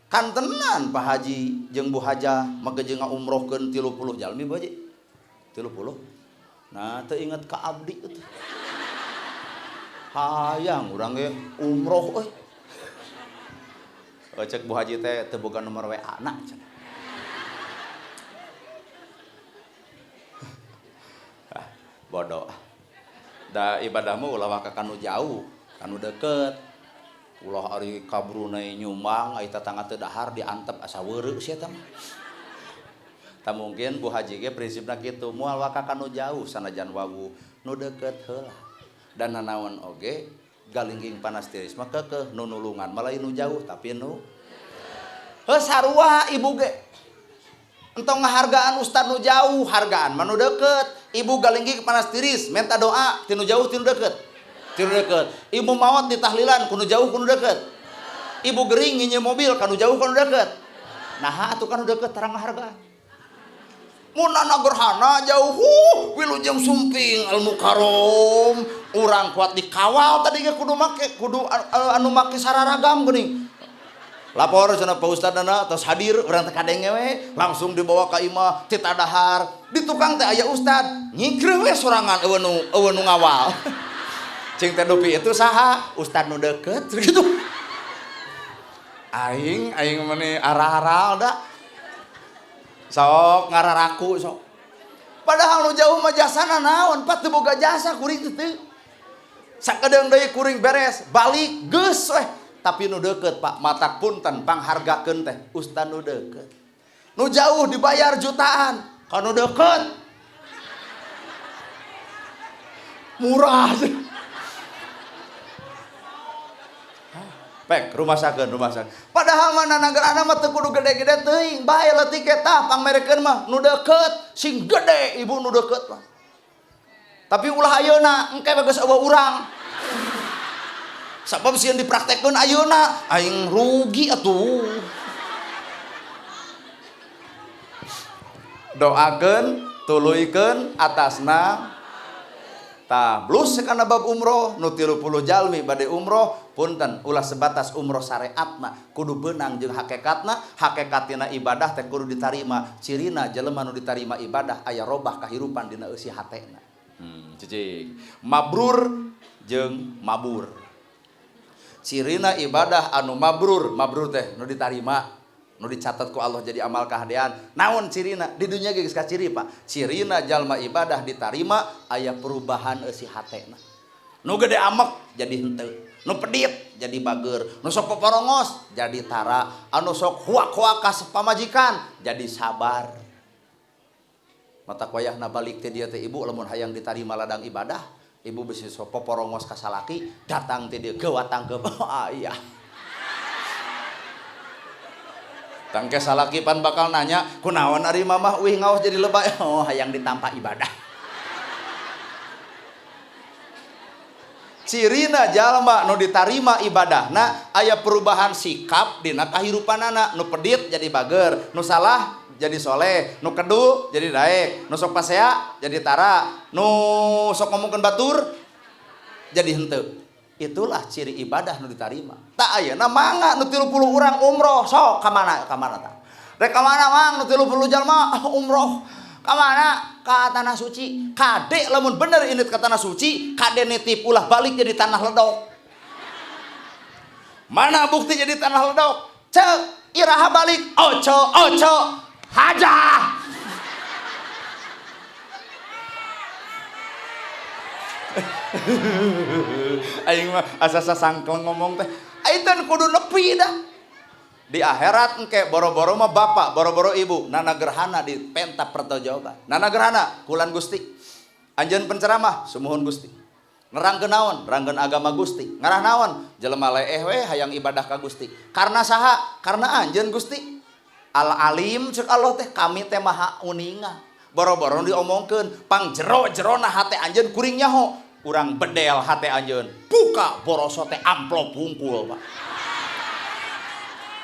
Kan tenan Pak Haji jeung Bu Hajah make jeung ngaumrohkeun 30 jalmi Bu Haji. 30. Nah, teu inget ka abdi teh. Hayang urang ge umroh euy. Cek Bu Haji teh teu boga nomor WA na cenah. Bodoh. Da ibadahmu ulah waka kanu jauh, kanu deket. Ulah ari ka Brunei nyumbang, ai tatangga teu dahar diantep asa weureu sia eta mah. Tah mungkin Bu Haji ge prinsipna kitu, moal waka kanu jauh sanajan wawuh, nu deket heula. Dan nanaon oge galingging panas tiris mah keukeuh nu nulungan mah lain nu jauh tapi nu heuh sarua ibu ge. Entong ngahargaan ustad nu jauh, hargaan mah nu deket. Ibu galingging panas tiris, minta doa tinu jauh tinu deket. Tinu deket. Ibu maot di tahlilan kudu jauh kudu deket. Ibu gering nginjem mobil kanu jauh kanu deket. Naha atuh kanu deket tarang ngahargaan. Mun anak gerhana jauh, wilujeng sumping al mukarrom, urang kuat dikawal tadi ge kudu make, kudu anu make sararagam geuning. Lapor cenah Pak Ustad dana tos hadir urang teh kadenge we, langsung dibawa ka imah tita dahar. Di tukang teh aya ustad, nyikreuh we sorangan eueuh nu ngawal. Cing teh dupi itu saha? Ustad nu deket gitu. Aing aing meni arah-aral da. Sok ngararaku sok. Padahal nu jauh mah jasana naon, pat teu boga jasa kuring teh. Sakedeung deui kuring beres, balik geus weh. Tapi nu deket Pak, matak punten panghargakeun teh ustad nu deket. Nu jauh dibayar jutaan, ka nu deket murah. Pek rumasakeun rumasakeun. Padahal mah nanagerana mah teu kudu gede-gede teuing, bae leutik eta pangmerekeun mah nu deket, sing gede ibu nu deket mah. Tapi ulah ayeuna engke mah geus eueuh urang. Sabab sieun dipraktekkeun ayeuna, aing rugi atuh. Doakeun, tuluykeun atasna. Tah, blus kana bab umroh, nu 30 jalmi bade umroh, punten ulah sebatas umroh syariatna, kudu beunang jeung hakikatna, hakikatina ibadah teh kudu ditarima. Cirina jelema nu ditarima ibadah aya robah kahirupan dina eusi hatena. Cicing. Mabrur jeung mabur. Cirina ibadah anu mabrur, mabrur teh nu ditarima, nu dicatat ku Allah jadi amal kahadean. Naon cirina? Di dunya ge geus kaciri Pak. Cirina jalma ibadah ditarima aya perubahan eusi hatena. Nu gede amek jadi henteu, nu pedit jadi bager, nu sok poporongos jadi tara, anu sok huak-huak ka pamajikan jadi sabar. Mata wayahna balik teh dia teh ibu lamun hayang ditarima ladang ibadah, ibu bisi sok poporongos ka salaki, datang teh dia geuwatang ke ayah. Tangke salaki pan bakal nanya, kunaon ari mamah uih ngaos jadi lebay? Oh, hayang ditampa ibadah. Cirina jalma nu ditarima ibadahna aya perubahan sikap dina kahirupanana, nu pedit jadi bager, nu salah jadi soleh, nu kedu jadi daek, nu sok pasea jadi tara, nu sok ngomongkeun batur jadi henteu. Itulah ciri ibadah nu ditarima. Tak ayeuna mangga nu 30 urang umroh, sok ka mana ka mana tah? Rek ka mana mang nu 30 jalma umroh? Ka mana? Ka tanah suci. Kade lamun bener indit ka tanah suci, kade nitip ulah balik jadi tanah ledok. Mana bukti jadi tanah ledok? Cek iraha balik, oco oco hajah. Aing mah asa sasangkleng ngomong teh. Aing teh kudu nepi dah. Di akhirat engke boro-boro mah bapak, boro-boro ibu, nana gerhana di penta pertanggungjawaban. Nana gerhana kulan Gusti. Anjeun penceramah sumuhun Gusti. Nerangkeun naon? Nerangkeun agama Gusti. Ngarah naon? Jelema leeh we hayang ibadah ka Gusti. Karena saha? Karena anjeun Gusti. Al alim ceuk Allah teh, kami teh maha uninga. Boro-boro diomongkeun, pang jero-jerona hate anjeun kuring nyaho. Urang bedel hate anjeun. Buka boroso teh amplop hungkul, Pak.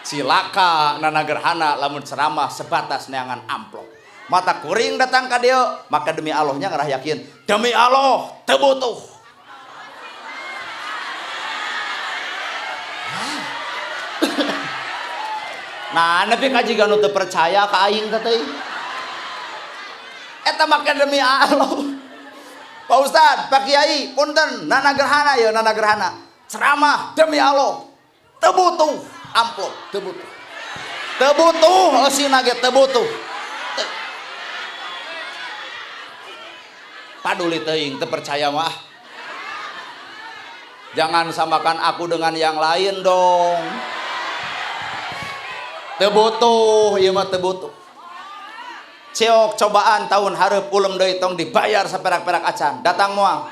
Cilaka nana gerhana lamun ceramah sebatas neangan amplop. Mata kuring datang ka dieu, maka demi Allahnya ngarah yakin, demi Allah teu butuh. Nah, nepi ka jiga nu teu percaya ka aing teh teuing. Eta make demi Allah. Pak Ustad, Pak Kiai, punten, nana gerhana ya, nana gerhana. Ceramah demi Allah. Teu butuh amplop, teu butuh. Teu butuh eusina ge teu butuh. Paduli teuing teu percaya mah. Jangan samakan aku dengan yang lain dong. Teu butuh, ieu mah teu butuh. Ceok cobaan tahun hareup ulem deui tong dibayar saperak-perak acan. Datang moal.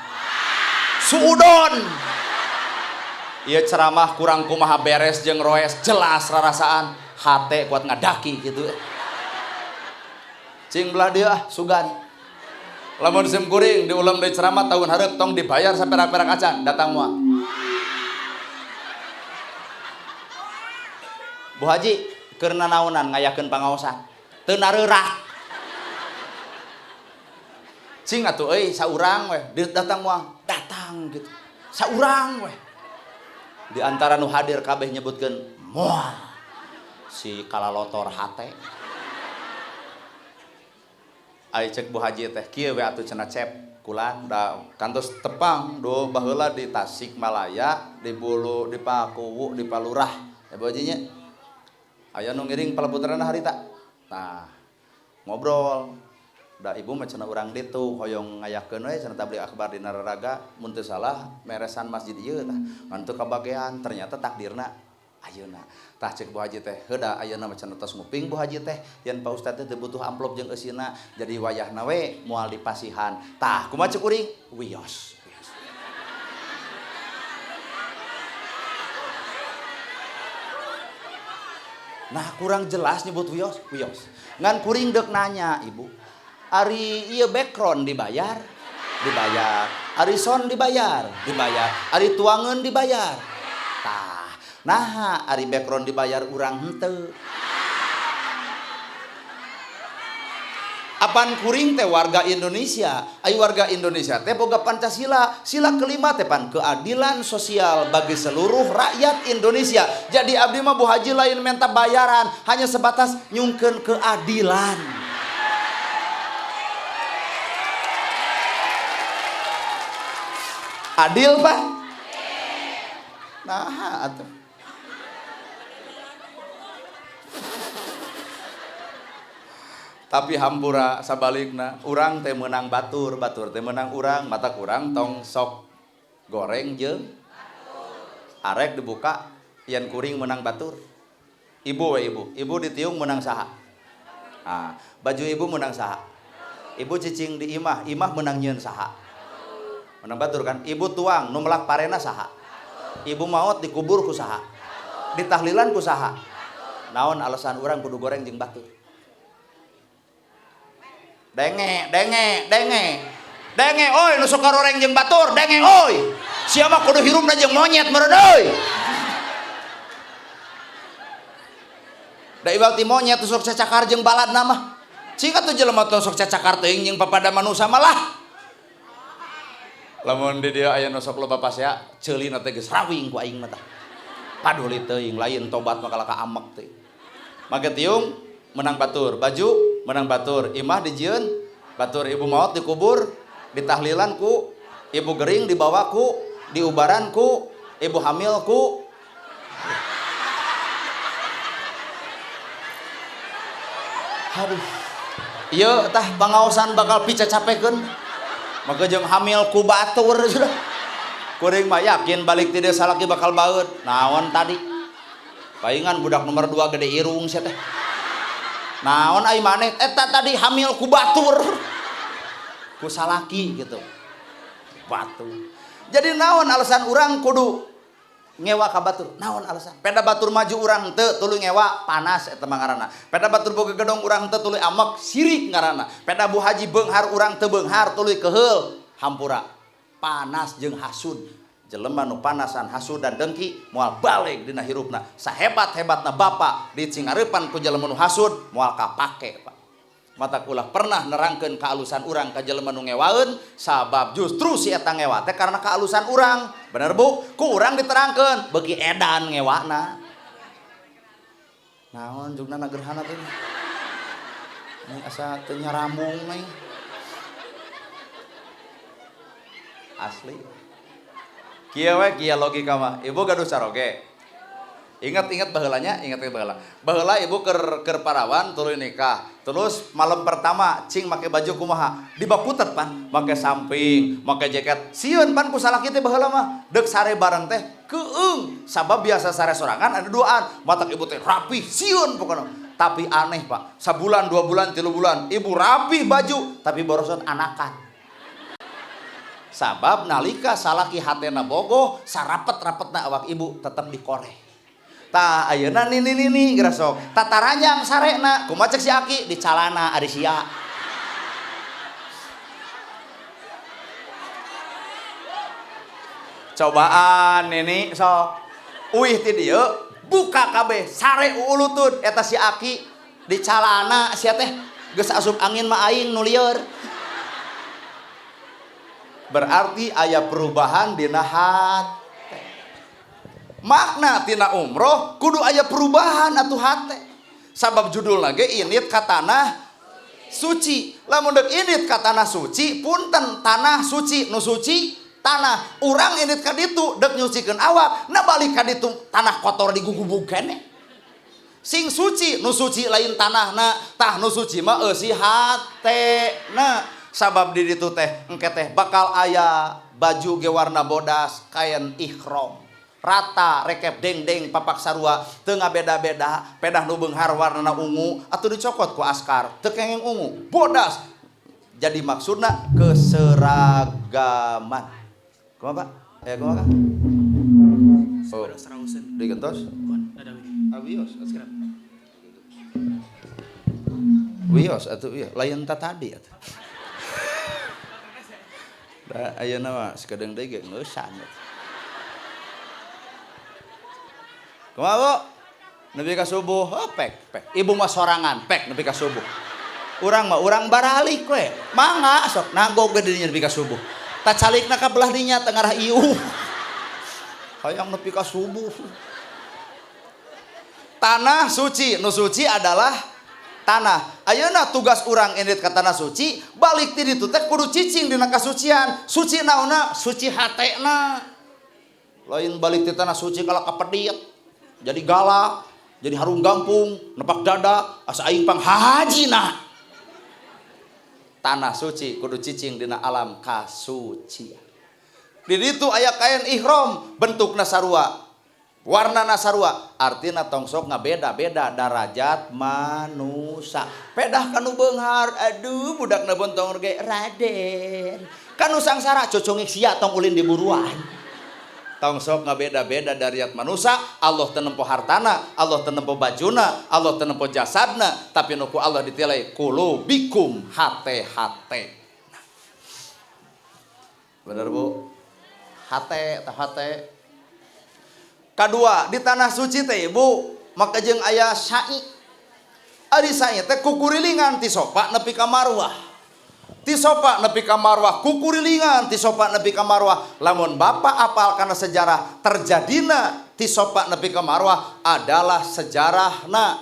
Suudon. Ieu ceramah kurang kumaha beres jeung roes jelas rarasaan hate kuat ngadaki gitu. Cing belah dieu ah sugan. Lamun sim kuring diulem deui ceramah tahun hareup tong dibayar saperak-perak acan. Datang moal. Bu Haji keur nanaonan ngayakeun pangaosan. Teu nareurak. Cing atuh euy saurang weh datang moal. Datang gitu. Saurang weh. Di antara nu hadir kabeh nyebutkeun moal. Si kalalotor hate. Ai cek Bu Haji teh kieu we atuh cenah cep. Kulan da kantos tepang do baheula di Tasikmalaya, di Bulu, di Pakuwu, di Palurah. Ya Bu Haji nya. Aya nu ngiring palaputrana harita. Nah, ngobrol. Da ibu mah cenah urang ditu hoyong ngayakeun we cenah tabligh akbar di Nararaga, mun teu salah meresan masjid ieu tah. Ngan teu kabagean, ternyata takdirna ayeuna. Tah cek Bu Haji teh, heuda ayeuna mah cenah tos nguping Bu Haji teh, yen Pak Ustad teh teu butuh amplop jeung eusina, jadi wayahna we moal dipasihan. Tah kumaha cek kuring? Wios. Nah kurang jelas nyebut wios, wios. Ngan kuring deuk nanya ibu, ari ieu background dibayar, dibayar. Ari sound dibayar, dibayar. Ari tuangeun dibayar. Tah, naha ari background dibayar urang henteu. Apan kuring teh warga Indonesia, ai warga Indonesia teh boga Pancasila, sila kelima teh pan keadilan sosial bagi seluruh rakyat Indonesia. Jadi abdi mah Bu Haji lain minta bayaran, hanya sebatas nyungkeun keadilan. Adil Pak? Nah, atuh. Tapi hampura sabalikna, urang teh meunang batur, batur teh meunang urang, mata kurang tong sok goreng jeung arek dibuka yen kuring meunang batur. Ibu we ibu, ibu ditiung meunang saha? Nah, baju ibu meunang saha? Ibu cicing di imah, imah meunang nyieun saha? Menang batur kan? Ibu tuang nu melak parena saha? Ibu maot dikubur ku saha? Ditahlilan ku saha? Naon alasan urang kudu goreng jeung batur? Denge, denge, denge. Denge oi nu sok goreng jeung batur, denge oi. Sia mah kudu hirupna jeung monyet meureun euy. Da ibal ti monyet sok cacakar jeung baladna mah. Cing atuh jelema teh sok cacakar teuing jeung papada manusa mah lah. Lamun di dieu aya nu sok loba pasea, ceulina teh geus rawing ku aing mah tah. Paduli teuing lain tobat mah kalah ka amek teh. Make tiung menang batur, baju menang batur, imah dijieun batur, ibu maot dikubur, ditahlilan ku, ibu gering dibawa ku, diubaran ku, ibu hamil ku. Aduh. Ieu tah pangaosan bakal picacapekeun. Maka jeung hamil ku batur sudah. Kuring mah yakin balik ti desa salaki bakal baeud. Naon tadi? Paingan budak nomor 2 gede irung sia teh. Naon ai maneh eta tadi hamil ku batur. Ku salaki gitu. Batur. Jadi naon alasan urang kudu ngewa ka batur? Naon alasan? Peda batur maju urang teu tuluy ngewa panas eta mah ngaranna. Peda batur boga gedong urang teu tuluy amek sirik ngaranna. Peda Bu Haji beunghar urang teu beunghar tuluy keheul hampura. Panas jeung hasud. Jelema nu panasan hasud dan dengki moal balik dina hirupna. Sahebat-hebatna bapa di cingareupan ku jelema nu hasud moal kapake, Pak. Mata ulah pernah nerangkeun kaalusan urang ka jelema nu ngewaeun, sabab justru si eta ngewa teh karena kaalusan urang. Bener Bu? Ku urang diterangkeun beuki edan ngewana. Naon jugna na gerhana teh? Ini asa teu nyarambung nih. Asli. Kieu we kieu logika mah. Ibu gaduh caroge. Ingat-ingat baheulanya, ingat-ingat baheula. Baheula ibu keur parawan tuluy nikah. Terus malam pertama cing make baju kumaha? Dibakutet pan, make samping, make jaket. Sieun pan ku salaki teh baheula mah. Deuk sare bareng teh keung. Sabab biasa sare sorangan ada duaan. Matak ibu teh rapih sieun pokona. Tapi aneh Pak, sabulan, 2 bulan, 3 bulan, ibu rapih baju tapi borosot anakan. Sabab nalika salaki hatena bogoh, sarapet-rapetna awak ibu tetep dikoreh. Tah ayeuna nini nini geura sok. Tataranjang sarena, kumaha cek si aki di calana ari sia. Cobaan nini sok. Uih ti dieu buka kabeh sare uulutun eta si aki di calana sia teh geus asup angin mah aing nu lieur. Berarti aya perubahan dina hate. Makna tina umroh kudu aya perubahan atuh hate. Sabab judulna ge init ka tanah Suci. Lamun deuk indit ka tanah suci, punten tanah suci, nu suci tanah. Urang indit ka ditu deuk nyucikeun awak, na balik ka ditu tanah kotor digugubug keneh. Sing suci, nu suci lain tanahna, tah nu suci mah eusi hatena. Sabab di ditu teh engke teh bakal aya baju ge warna bodas, kain ihram. Rata rekep deng-deng papak sarua teu ngabeda-beda, pedah nu beunghar warnana ungu atuh dicokot ku askar teu kengeng ungu, bodas. Jadi maksudna keseragaman. Kumaha Pak? Kumaha Kang? Oh, digentos? Wios atuh. Wios atuh ieu lain ta tadi atuh. Da ayeuna mah sakedeung deui ge ngeusan atuh. Kumaha Bu? Nepi ka subuh, oh, pek, pek. Ibu mah sorangan, pek nepi ka subuh. Urang mah urang baralik we. Mangga sok nagog ge dinya nepi ka subuh. Tacalikna ka belah dinya teu ngarah iuh. Hayang nepi ka subuh. Tanah suci, nu suci adalah tanah. Ayeuna tugas urang indit ka tanah suci, balik ti ditu teh kudu cicing dina kasucian. Suci naonna? Suci hatena. Lain balik ti tanah suci kalah kapedit. Jadi galak, jadi harung gampung, nepak dada, asa aing pang hajina. Tanah suci kudu cicing dina alam kasucian. Di ditu aya kain ihram, bentukna sarua, warnana sarua, artina tong sok ngabeda-beda darajat manusa. Pedah kanu beunghar, aduh budakna bontong ge raden. Kanu sangsara cocongik sia tong ulin di buruan. Tong sok ngabeda-beda darajat manusa, Allah teu nempo hartana, Allah teu nempo bajuna, Allah teu nempo jasadna, tapi nu ku Allah ditilai kulubikum hate-hate. Bener Bu? Hate tah hate. Kadua, di tanah suci teh Ibu, maka jeung aya sa'i. Ari sa'i teh kukurilingan ti Sofa nepi ka Marwah. Ti Sofa nepi ka Marwah, kukurilingan ti Sofa nepi ka Marwah. Lamun bapak apal kana sejarah terjadina ti Sofa nepi ka Marwah adalah sejarahna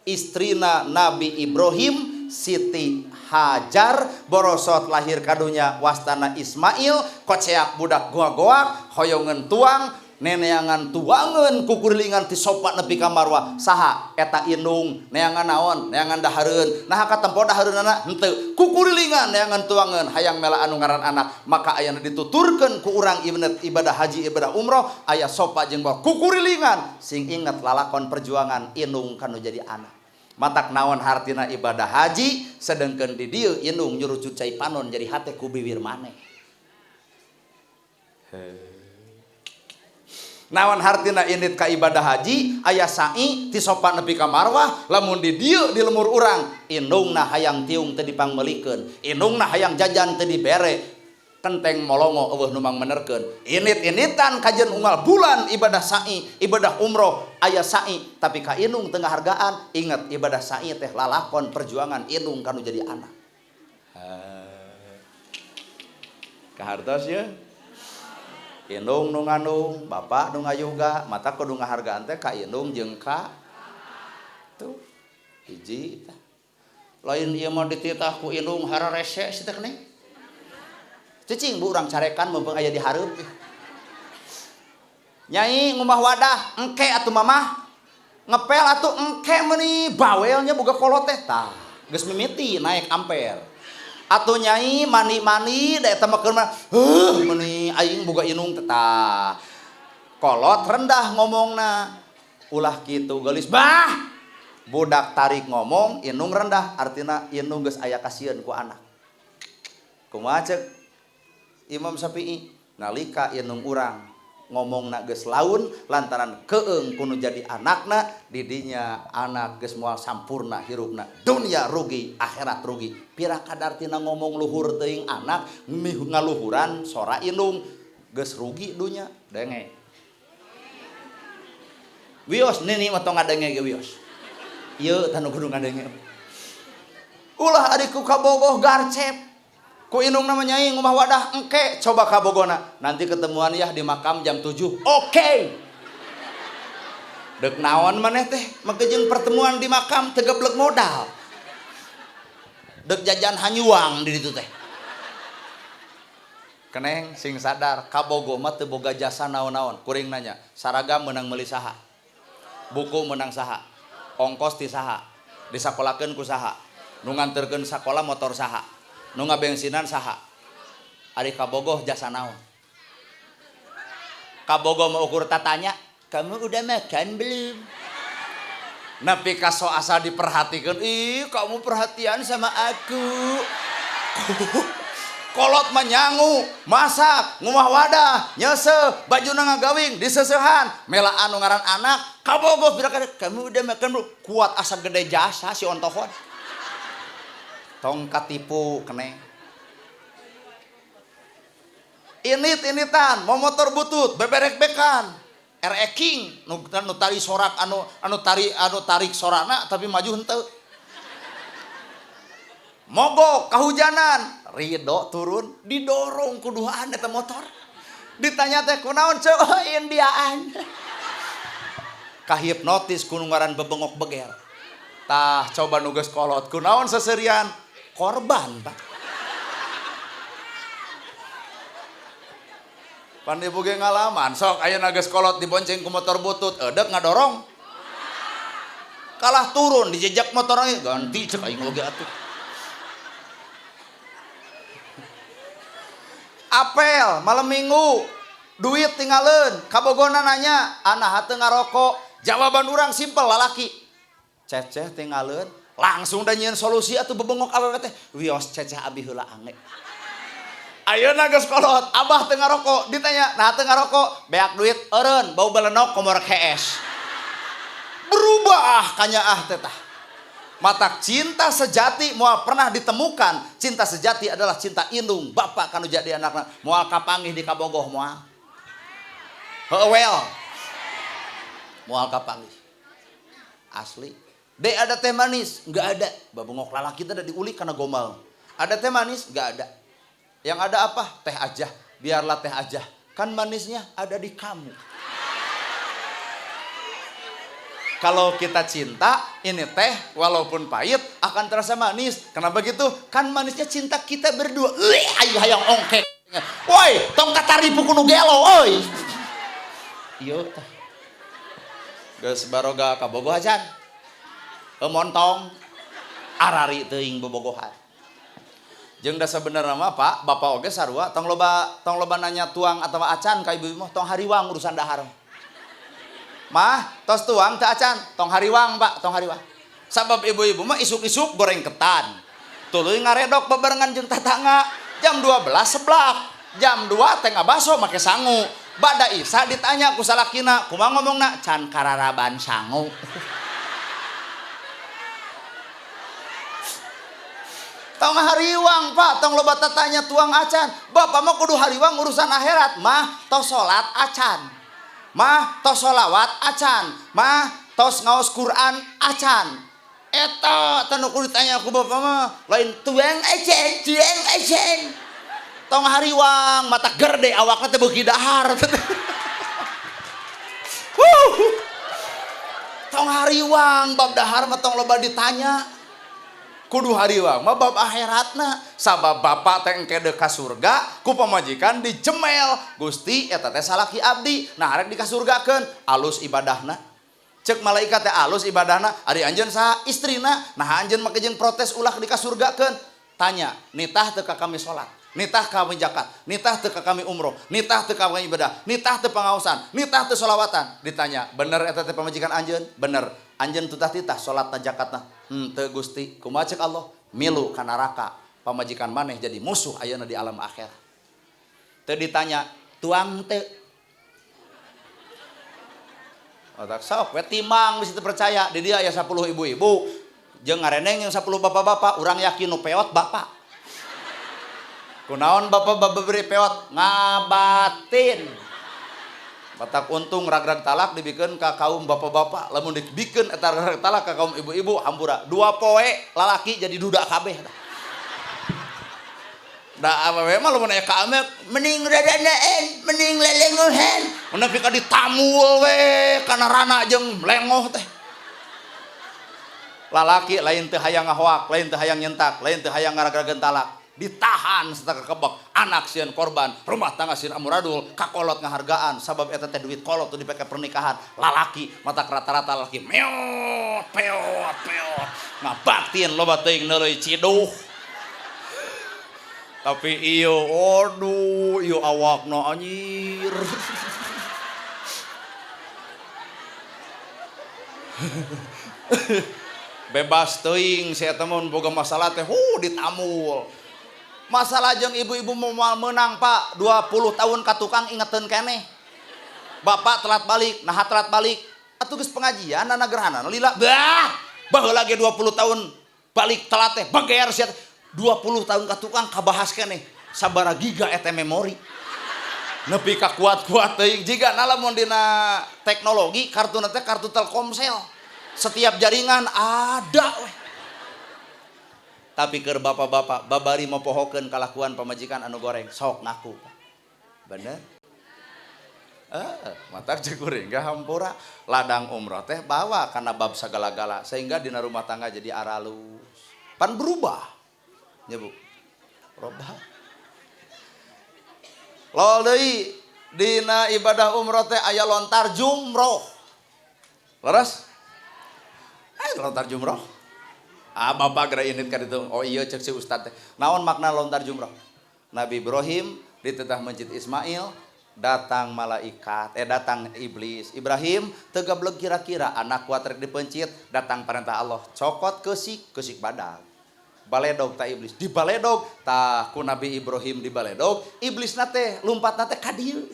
istrina Nabi Ibrahim, Siti Hajar, borosot lahir kadunya wastana Ismail, koceak budak goa-goak, hoyongeun tuang, neneangan tuangeun kukurilingan ti Sofa nepi ka Marwah. Saha eta indung neangan naon? Neangan dahareun. Naha katempo dahareunana? Henteu. Kukurilingan neangan tuangeun hayang mela anu ngaran anak. Maka ayana dituturkeun ku urang ibadah haji ibadah umroh aya Sofa jeung Marwah kukurilingan sing inget lalakon perjuangan indung kanu jadi anak. Matak naon hartina ibadah haji sedengkeun di dieu indung nyurucut cai panon jadi hate ku biwir maneh. Naon hartina indit ka ibadah haji aya sa'i ti Sofa nepi ka Marwah, lamun di dieu di lemur urang indungna hayang tiung teu dipangmeulikeun, indungna hayang jajan teu dibere, kenteng molongo eueuh nu mangmenerkeun. Init-initan kajen unggal bulan ibadah sa'i, ibadah umroh aya sa'i, tapi ka indung teu ngahargaan. Ingat ibadah sa'i teh lalakon perjuangan indung kanu jadi anak. Kahartos ye? Indung nu ngandung, bapak nu ngayuga, mata kudu ngahargaan teh ka indung jeung ka tuh hiji tah. Lain ieu mah dititah ku indung hararese si teh keneh. Cicing bu urang carekan mumpung aya di hareup. Nyai ngumah wadah, engke atuh mamah. Ngepel atuh engke meuni bawelnya boga kolot teh tah. Geus mimiti naik ampere. Atuh nyai mani-mani da eta mah keur mah heuh meuni aing boga indung teh tah. Kolot rendah ngomongna. Ulah kitu geulis bah. Budak tarik ngomong indung rendah artina indung geus aya kasieun ku anak. Kumaha ceuk Imam Syafi'i nalika indung urang ngomongna geus laun lantaran keung kudu jadi anakna didinya anak geus moal sampurna hirupna dunia rugi akhirat rugi. Pira kadartina ngomong luhur teuing anak ngaluhuran sora indung geus rugi dunya denge. Wios nini mah tong ngadenge ge wios. Ieu tah nu kudu ngadenge. Ulah ari ku kabogoh garcep. Ku indung nama nyai ngumah wadah engke coba kabogona. Nanti ketemuan ya di makam jam 7. Oke. Okay. Dek naon maneh teh make jeung pertemuan di makam teu geblek modal. Dek jajan hanyuang di ditu teh. Keneng sing sadar kabogo mah teu boga jasa naon-naon. Kuring nanya, saragam meunang meuli saha? Buku meunang saha? Ongkos ti saha? Disakolakeun ku saha? Nu nganterkeun sakola motor saha? Nu ngabensinan saha? Ari kabogoh jasa naon? Kabogo mah ukur tatanya, kamu udah makan belum? Nepi ka so asa diperhatikeun, ih kamu perhatian sama aku. Kolot menyangu, masak, ngumah wadah, nyese, bajuna ngagawing, diseseuhan, mela anu ngaran anak, kabogoh bila kamu udah makan belum? Kuat asa gede jasa si ontohon. Tong katipu kene. Init-initan, mau motor butut, beberek-bekan. RE King, nu tari sorak anu anu tarik sorana tapi maju henteu. Mogok kahujanan, Ridho turun didorong kuduaan eta motor. Ditanya teh kunaon ceu Indiaan. Kahipnotis ku nu ngaran bebengok beger. Tah coba nu geus kolot kunaon seserian korban, Pak. Pan ibu ge ngalaman, sok ayeuna geus kolot dibonceng ku motor butut, edek ngadorong. Kalah turun dijejak motorna ganti cek aing oge atuh. Apel malam minggu duit tinggalin kabogona nanya anak hate ngarokok, jawaban orang simpel lalaki ceceh tinggalin langsung da nyieun solusi atuh bebengok awewe teh wios ceceh abi heula ange. Ayeuna geus kolot abah teu ngarokok ditanya nah teu ngarokok beak duit eureun bau belenok komor KS berubah kanyaah teh tah. Matak cinta sejati moal pernah ditemukan. Cinta sejati adalah cinta indung bapak kanu jadi anakna. Moal kapanggih di kabogoh moal. Heueuh well. Moal kapanggih. Asli. De ada teh manis? Enggak ada. Babengok lalaki teh da diulik kana gombal. Ada teh manis? Enggak ada. Yang ada apa? Teh aja. Biarlah teh aja. Kan manisnya ada di kamu. Kalau kita cinta, ini teh walaupun pahit akan terasa manis. Kenapa gitu? Kan manisnya cinta kita berdua. Ayo hayang ongkek. Woi, tong kataripu kudu gelo oi. Ieu tah. Geus baroga kabogoh acan. Montong arari teuing bobogohan. Jeung da sabenerna mah Pak, bapak oge sarua tong loba nanya tuang atawa acan ka ibu mah tong hariwang urusan dahar. Mah, tos tuang teu acan, tong hariwang Pak, tong hariwang. Sabab ibu-ibu mah isuk-isuk goreng ketan. Tuluy ngaredok bebarengan jeung tatangga. Jam 12 seblak, jam 2 teh ngabaso make sangu. Bada isa ditanya ku salakina, kumaha ngomongna? Can kararaban sangu. Tong hariwang Pak, tong loba tatanya tuang acan. Bapak mah kudu hariwang urusan akhirat. Mah, tos salat acan. Mah tos sholawat acan, mah tos ngaos Quran acan. Eta teu kudu ditanya ku bapak mah, lain tuang acan, tuang acan. Tong hariwang mata gerde awakna teh beuki dahar. Tong hariwang bab dahar mah tong loba ditanya. Kudu hariwang mah bab akhiratna. Sabab bapak teh engke deuk ka surga ku pamajikan dijemel. Gusti eta teh salaki abdi, nah arek dikasurgakeun, alus ibadahna. Cek malaikat teh alus ibadahna, ari anjeun saha istrina, nah anjeun make jeung protes ulah dikasurgakeun. Tanya, nitah teu ka kami salat, nitah kami zakat, nitah teu ka kami umroh, nitah teu ka kami ibadah, nitah teu pangaosan, nitah teu sholawatan. Ditanya, bener eta teh pamajikan anjeun? Bener. Anjeun tutah titah salatna zakatna. Henteu Gusti, kumaha cek Allah? Milu ka neraka, pamajikan maneh jadi musuh ayeuna di alam akhirat. Teu ditanya, tuang teu? Otak sok we timang geus teu percaya. Di dieu aya 10 ibu-ibu jeung ngareneng yang 10 bapak-bapak, urang yakin nu peot bapak. Kunaon bapak-bapak beri peot? Ngabatin. Batak untung ragrag talak dibikeun ka kaum bapak-bapak, lamun dibikeun eta ragrag talak ka kaum ibu-ibu hampura. 2 poe lalaki jadi duda kabeh. Da awewe mah lamun aya ka amek mending radanaan, mending lelengohan. Mun ka ditamul we kana rana jeung lengoh teh. Lalaki lain teu hayang ngahoak, lain teu hayang nyentak, lain teu hayang ngaragrageun talak. Ditahan sataka kebek, anak sieun korban, rumah tangga sieun amuradul, kakolot ngahargaan sabab eta teh duit kolot tuh dipake pernikahan. Lalaki mata rata-rata lalaki meot peot peot ngabatin loba teuing neuleuy ciduh. Tapi ieu aduh ieu awakna anjir. Bebas teuing si eta mun boga masalah teh ditamul. Masalah jeung ibu-ibu moal meunang Pak, 20 tahun ka tukang ingeteun keneh. Bapak telat balik, naha telat balik. Atuh geus pengajian nana gerhana lila. Bah, baheula ge 20 tahun balik telat teh bager sia. 20 tahun ka tukang kabahas keneh. Sabaraha giga eta memori. Nepi ka kuat-kuat teuing jiga lamun dina teknologi kartuna teh kartu Telkomsel. Setiap jaringan ada weh. Tapi keur bapak-bapak babari mopohokeun kalakuan pamajikan anu goreng sok ngaku. Bener? Matak ceuk kuring ge hampura ladang umroh teh bawa kana bab sagala-gala sehingga dina rumah tangga jadi aralus. Pan berubah. Nya Bu. Robah. Lol deui dina ibadah umroh teh aya lontar jumroh. Leres? Lontar jumroh. Ah bapak geura init ka ditu. Oh iya cek si ustad teh. Naon makna lontar jumroh? Nabi Ibrahim dititah mencit Ismail, datang malaikat, datang iblis. Ibrahim teu gableg kira-kira anak kuat rek dipencit, datang perintah Allah, cokot keusik, keusik badag. Baledog ta iblis, dibaledog tah ku Nabi Ibrahim dibaledog, iblisna teh lumpatna teh ka dieu.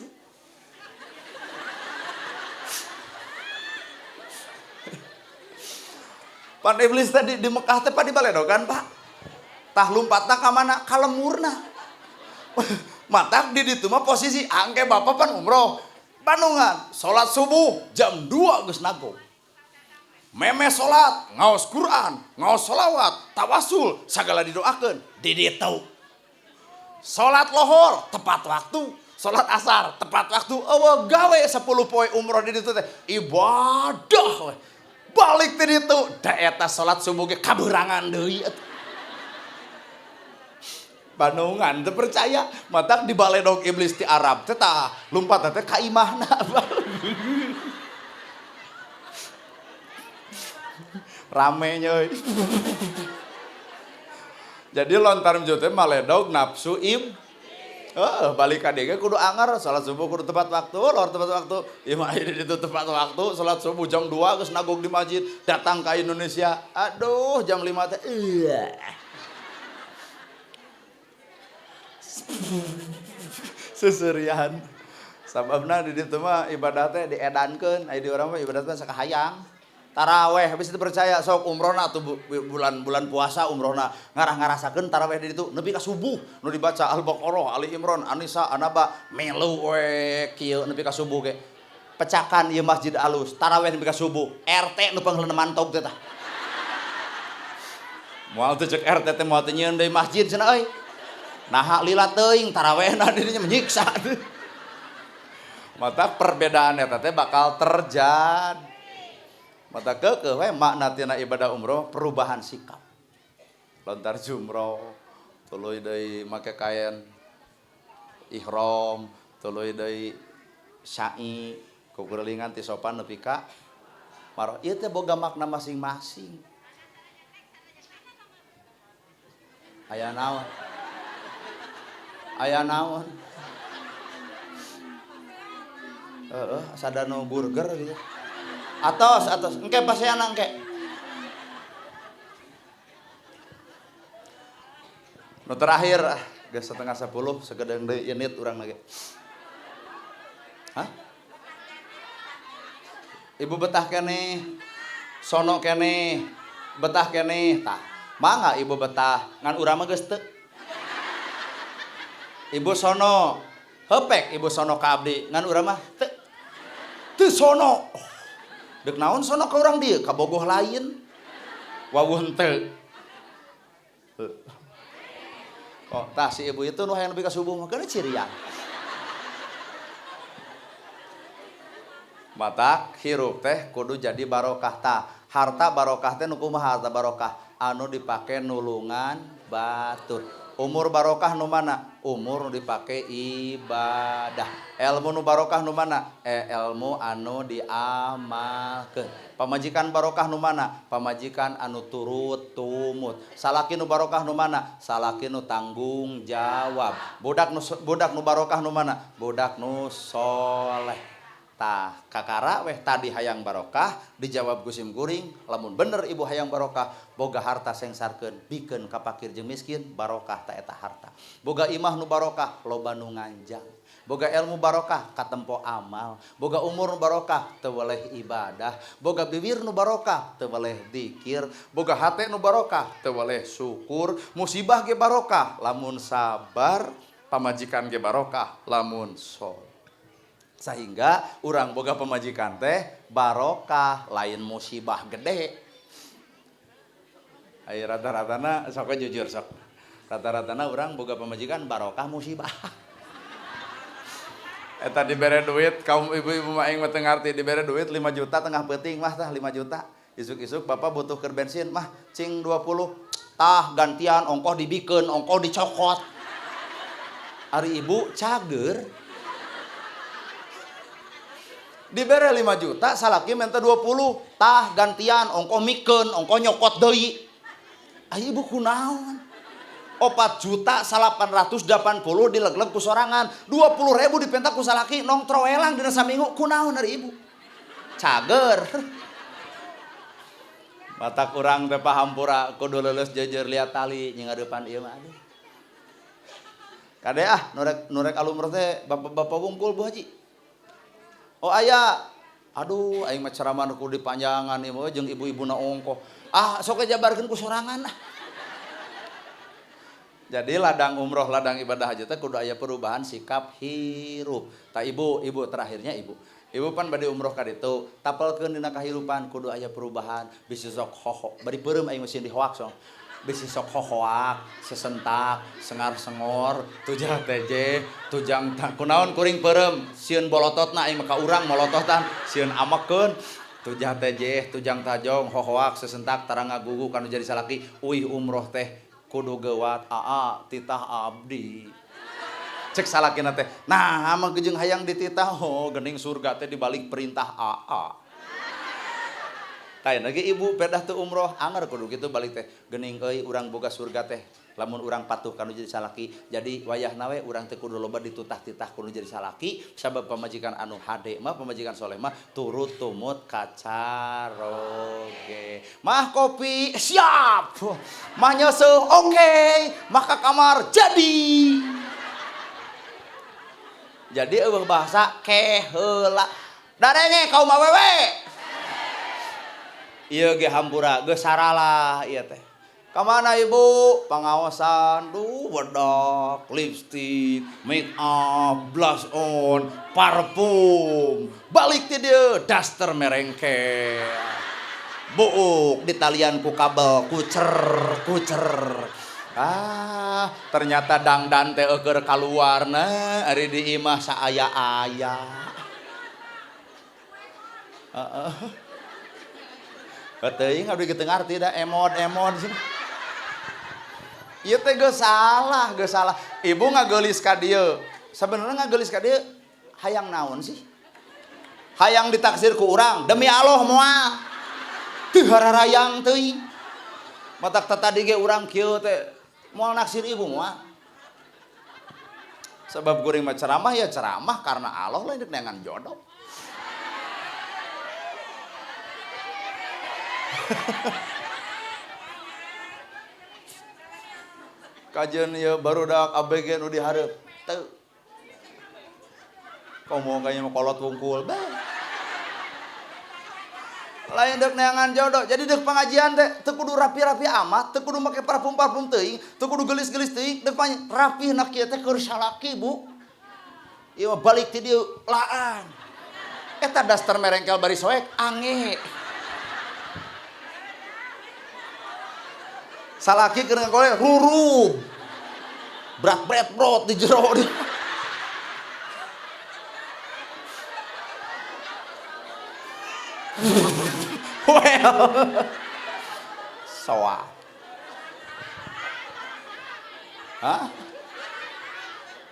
Pan iblis tadi di Mekah teh pan dibaledogan Pak. Tah lumpatna ka mana? Ka lemurna. Matak di ditu mah posisi angke bapak pan umroh. Bandungan, salat subuh jam 2 geus nagog. Meme salat, ngaos Quran, ngaos sholawat, tawasul, sagala didoakeun di ditu. Salat lohor tepat waktu, salat asar tepat waktu, eueuh gawe 10 poe umroh di ditu teh ibadah we. Balik ti ditu, da eta salat subuh ge kaberangan deui atuh. Bandungan teu percaya, matak dibaledog iblis ti Arab teh tah lumpat teh ka imahna. Rame nya euy. Jadi lontar jumroh teh maledog nafsu im. Balik ka dieu ge kudu anger, salat subuh kudu tepat waktu, lor tepat waktu. Ieu mah aya di ditu tepat waktu, salat subuh jam 2 geus nagog di masjid, datang ka Indonesia. Aduh, jam 5 teh. Seserian. Sababna di ditu mah ibadah teh diedankeun, aya di urang mah ibadah teh sakahayang. Taraweh habis itu percaya sok umrohna atuh bulan-bulan puasa umrohna ngarah ngarasakeun taraweh di ditu nepi ka subuh nu dibaca Al-Baqarah, Ali Imran, An-Nisa, An-Naba melu we kieu nepi ka subuh ge. Pecakan ieu masjid alus, taraweh nepi ka subuh, RT nu pangheulna mantog teh tah. Moal teu ceuk RT teh moal teu nyieun deui masjid cenah euy. Naha lila teuing tarawehna dirinya menyiksa. Mata perbedaan eta teh bakal terjadi. Mata keukeuh we makna tina ibadah umroh perubahan sikap. Lontar jumroh, tuluy deui make kain ihram, tuluy deui sa'i, kukurelingan ti sopan nepi ka marwah. Ieu teh boga makna masing-masing. Aya naon? Aya naon? Heeh, sadano burger gitu. Atos, atos. Engke paseana engke. Nu terakhir, geus 9:30 sagedeung deui init urang lagi. Hah? Ibu betah keneh, sono keneh, betah keneh. Tah, mangga ibu betah, ngan urang mah geus teu. Ibu sono, hepek ibu sono ka abdi, ngan urang mah teu. Teu sono. Dek naon sono ka urang dieu, ka bogoh lain. Wawuh henteu. Oh, tah si ibu itu nu hayang nepi ka subuh mah keuna cirian. Matak hirup teh kudu jadi barokah tah. Harta barokah teh nu kumaha harta barokah? Anu dipake nulungan batur. Umur barokah nu mana? Umur nu dipake ibadah. Ilmu nu barokah nu mana? Ilmu anu diamalkeun. Pamajikan barokah nu mana? Pamajikan anu turut tumut. Salaki nu barokah nu mana? Salaki nu tanggung jawab. Budak nu barokah nu mana? Budak nu soleh. Tah kakara weh tadi hayang barokah dijawab ku sim kuring, lamun bener ibu hayang barokah boga harta sengsarkeun bikeun ka fakir jeung miskin barokah ta eta harta. Boga imah nu barokah loba nu nganjang. Boga ilmu barokah katempo amal. Boga umur nu barokah teu weleh ibadah. Boga bibir nu barokah teu weleh dikir. Boga hate nu barokah teu weleh syukur. Musibah ge barokah lamun sabar, pamajikan ge barokah lamun soleh. Sehingga urang boga pamajikan teh barokah lain musibah gede. Ayo rata-ratana sok jujur sok. Rata-ratana urang boga pamajikan barokah musibah. Eta dibere duit kaum ibu-ibu mah aing mah teu ngarti, dibere duit 5 juta tengah peuting mah tah 5 juta. Isuk-isuk bapak butuh keur bensin mah cing 20. Tah gantian ongkoh dibikeun, ongkoh dicokot. Ari ibu cager. Dibere 5 juta, salaki minta 20. Tah gantian ongkoh mikeun, ongkoh nyokot deui. Ai ibu kunaon? 4.880.000 dilegleg ku sorangan, 20.000 dipenta ku salaki nong troelang dina saminggu kunaon ari ibu? Cager. Mata kurang teh pahampura kudu leuleus jeujeur liat tali jeung ngadepan ieu mah aduh. Kade ah nurek alumroh teh bapak-bapak wungkul Bu Haji. Oh aya, aduh aing mah ceramah nu kudu dipanjangan ieu mah jeung ibu-ibuna ongkoh. Ah sok jabarkeun ku sorangan ah. Jadi ladang umroh, ladang ibadah haji teh kudu aya perubahan sikap hirup. Ta ibu, ibu terakhirnya ibu. Ibu pan bade umroh ka ditu, tapelkeun dina kahirupan kudu aya perubahan, bisi sok hoho, bari peureum aing mesin dihoak sok. Bisi sok hohoak, sesentak, sengar-sengor, tujang teje, tujang tang kunaon kuring peureum, sieun bolototna aing mah ka urang molototan, sieun amekeun. Tujang teje, tujang tajong, hohoak, sesentak, tarang ngagugu kanu jadi salaki, uih umroh teh kudu geuwat aa titah abdi. Cek salakina teh, nah mah jeung hayang dititah, oh geuning surga teh dibalik perintah aa. Tah lagi ibu pedah teu umroh anger kudu kitu balik teh geuning euy urang boga surga teh lamun urang patuh kanu jadi salaki. Jadi wayahna we urang teh kudu loba ditutah-titah kudu jadi salaki sabab pamajikan anu hade mah pamajikan soleh mah turut tumut kacaroge. Mah kopi siap, mah nyeuseuh oke, mah ka kamar jadi. Jadi eueuh bahasa keheula. Darenge kaum awewe. Ieu ge hampura geus saralah ieu teh. Ka mana ibu? Pangaosan, duh bedak, lipstik, make up, blush on, parfum. Balik ti dieu daster merengke. Buuk ditalian ku kabel, kucer kucer. Ah, ternyata dangdan teh eueur kaluarna ari di imah saaya-aya. Heeh. Teuing abdi teu ngarti da emod-emod. Ieu teh geus salah, geus salah. Ibu ngageulis ka dieu. Sabenerna ngageulis ka dieu hayang naon sih? Hayang ditaksir ku urang, demi Allah moal. Teu hararayang teuing. Matak tadi ge urang kieu teh moal naksir ibu moal. Sebab kuring mah ceramah ya ceramah karena Allah lain dek neangan jodoh. Kajian ya barudak ABG nu dihareup teu. Komo kayaknya mah kolot wungkul. Bah. Lain dek neangan jodoh. Jadi dek pengajian teh teu kudu rapi-rapi amat, teu kudu make parfum-parfum teuing, teu kudu geulis-geulis teuing, dek rapih na kieu teh keur salaki, Bu. Ieu mah balik ti dieu laan. Eta daster merengkel bari soek ange. Salaki keur ngakole rurub. Brat bret brot di jero di. Well. Soa. Hah?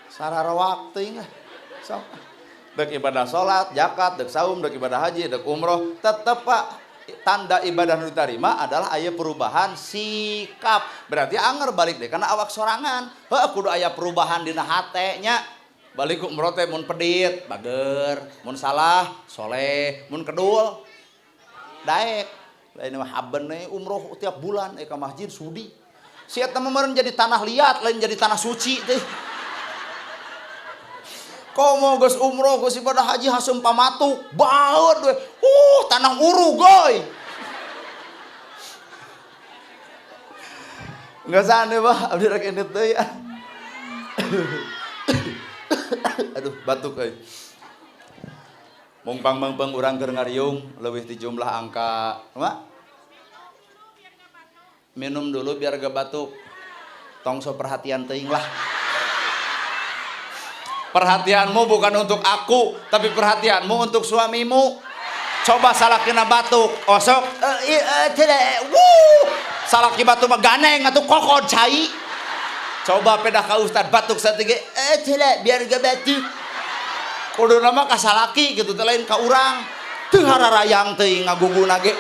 Sararawak teuing lah. Sok. Dek ibadah salat, zakat, dek saum, dek ibadah haji, dek umroh, tetep Pak, tanda ibadah nu diterima adalah aya perubahan sikap. Berarti anger balik deh karena awak sorangan. Heuh kudu aya perubahan dina hate nya. Balik ku umroh teh mun pedit, bager, mun salah, soleh, mun kedul, daek. Lain mah haben we umroh tiap bulan ka masjid sudi. Si eta mah meureun jadi tanah liat, lain jadi tanah suci teh. Komo geus umroh geus ibadah haji haseum pamatuk, baeud we. Tanah Uruguay. Enggak sane bah, abdi rek indit deui. Aduh, batuk euy. Mung pangmengpeng urang keur ngariung leuwih ti jumlah angka, kumaha? Minum dulu biar gak batuk. Tong so perhatian teuing lah. Perhatianmu bukan untuk aku, tapi perhatianmu untuk suamimu. Coba salakina batuk, osok, wuh, salaki batuk mah ganeng atuh kokod cai. Coba pedah ka ustad batuk satige, tidak biar gak batuk. Kudu nama ka salaki gitu teh lain ka urang. Teu hararayang teuing ngaguguna ge.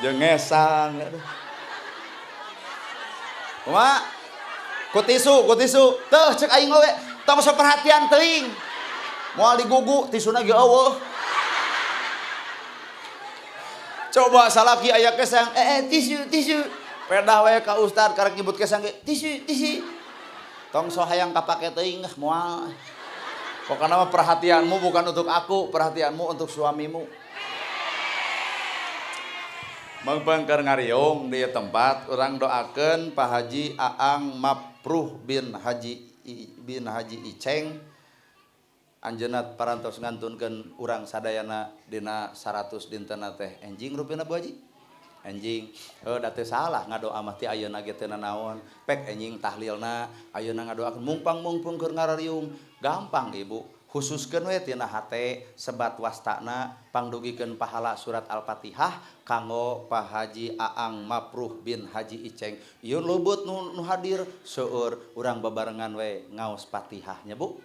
Jeung ngesang aduh. Kumaha? Ku tisu, ku tisu. Teuh cek aing we, tong sok perhatian teuing. Moal digugu, tisuna ge eueuh. Coba salaki aya kesang, tisu, tisu. Pedah we ka ustad karek nyebut kesang ge, tisu, tisu. Tong sok hayang kapake teuing ah moal. Pokokna mah perhatianmu bukan untuk aku, perhatianmu untuk suamimu. Mangpang keur ngariung di tempat urang doakeun Pak Haji Aang Mapruh bin Haji Iceng anjeunna parantos ngantunkeun urang sadayana dina 100 dintena teh enjing rupina Bu Haji enjing da teu salah ngadoa mah ti ayeuna ge teu nanaon pek enjing tahlilna ayeuna ngadoakeun mungpang-mungpung keur ngarariung gampang Ibu khususkeun we tina hate sebat wastana pangdugikeun pahala surat Al-Fatihah kanggo Pak Haji Aang Mapruh bin Haji Iceng. Ieu leubeut nu hadir seueur urang babarengan we ngaos Fatihahnya Bu.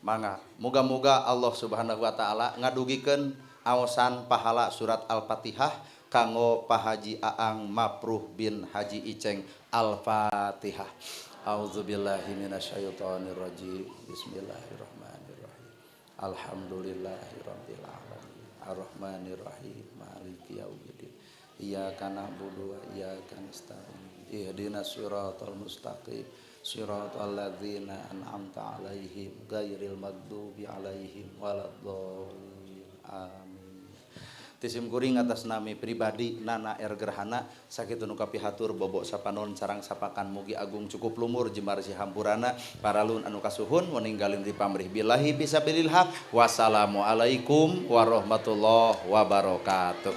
Mangga muga-muga Allah Subhanahu wa taala ngadugikeun aosan pahala surat Al-Fatihah kanggo Pak Haji Aang Mapruh bin Haji Iceng. Al-Fatihah. Auzubillahi minasyaitonirrajim. Bismillahirrahmanirrahim. Alhamdulillahirabbil alamin. Arrahmanirrahim. Maliki yaumiddin. Iyyaka na'budu wa iyyaka nasta'in. Ihdinas siratal mustaqim. Siratal ladzina an'amta 'alaihim ghairil maghdubi 'alaihim waladdallin. Amin. Tisim kuring atas nami pribadi Nana R Gerhana sakitu nu kapihatur bobok sapanon sarang sapakan mugi agung cukup lumur jembar si hampurana paralun anu kasuhun meninggalin di pamrih billahi fisabilil haq. Wassalamualaikum warahmatullahi wabarakatuh.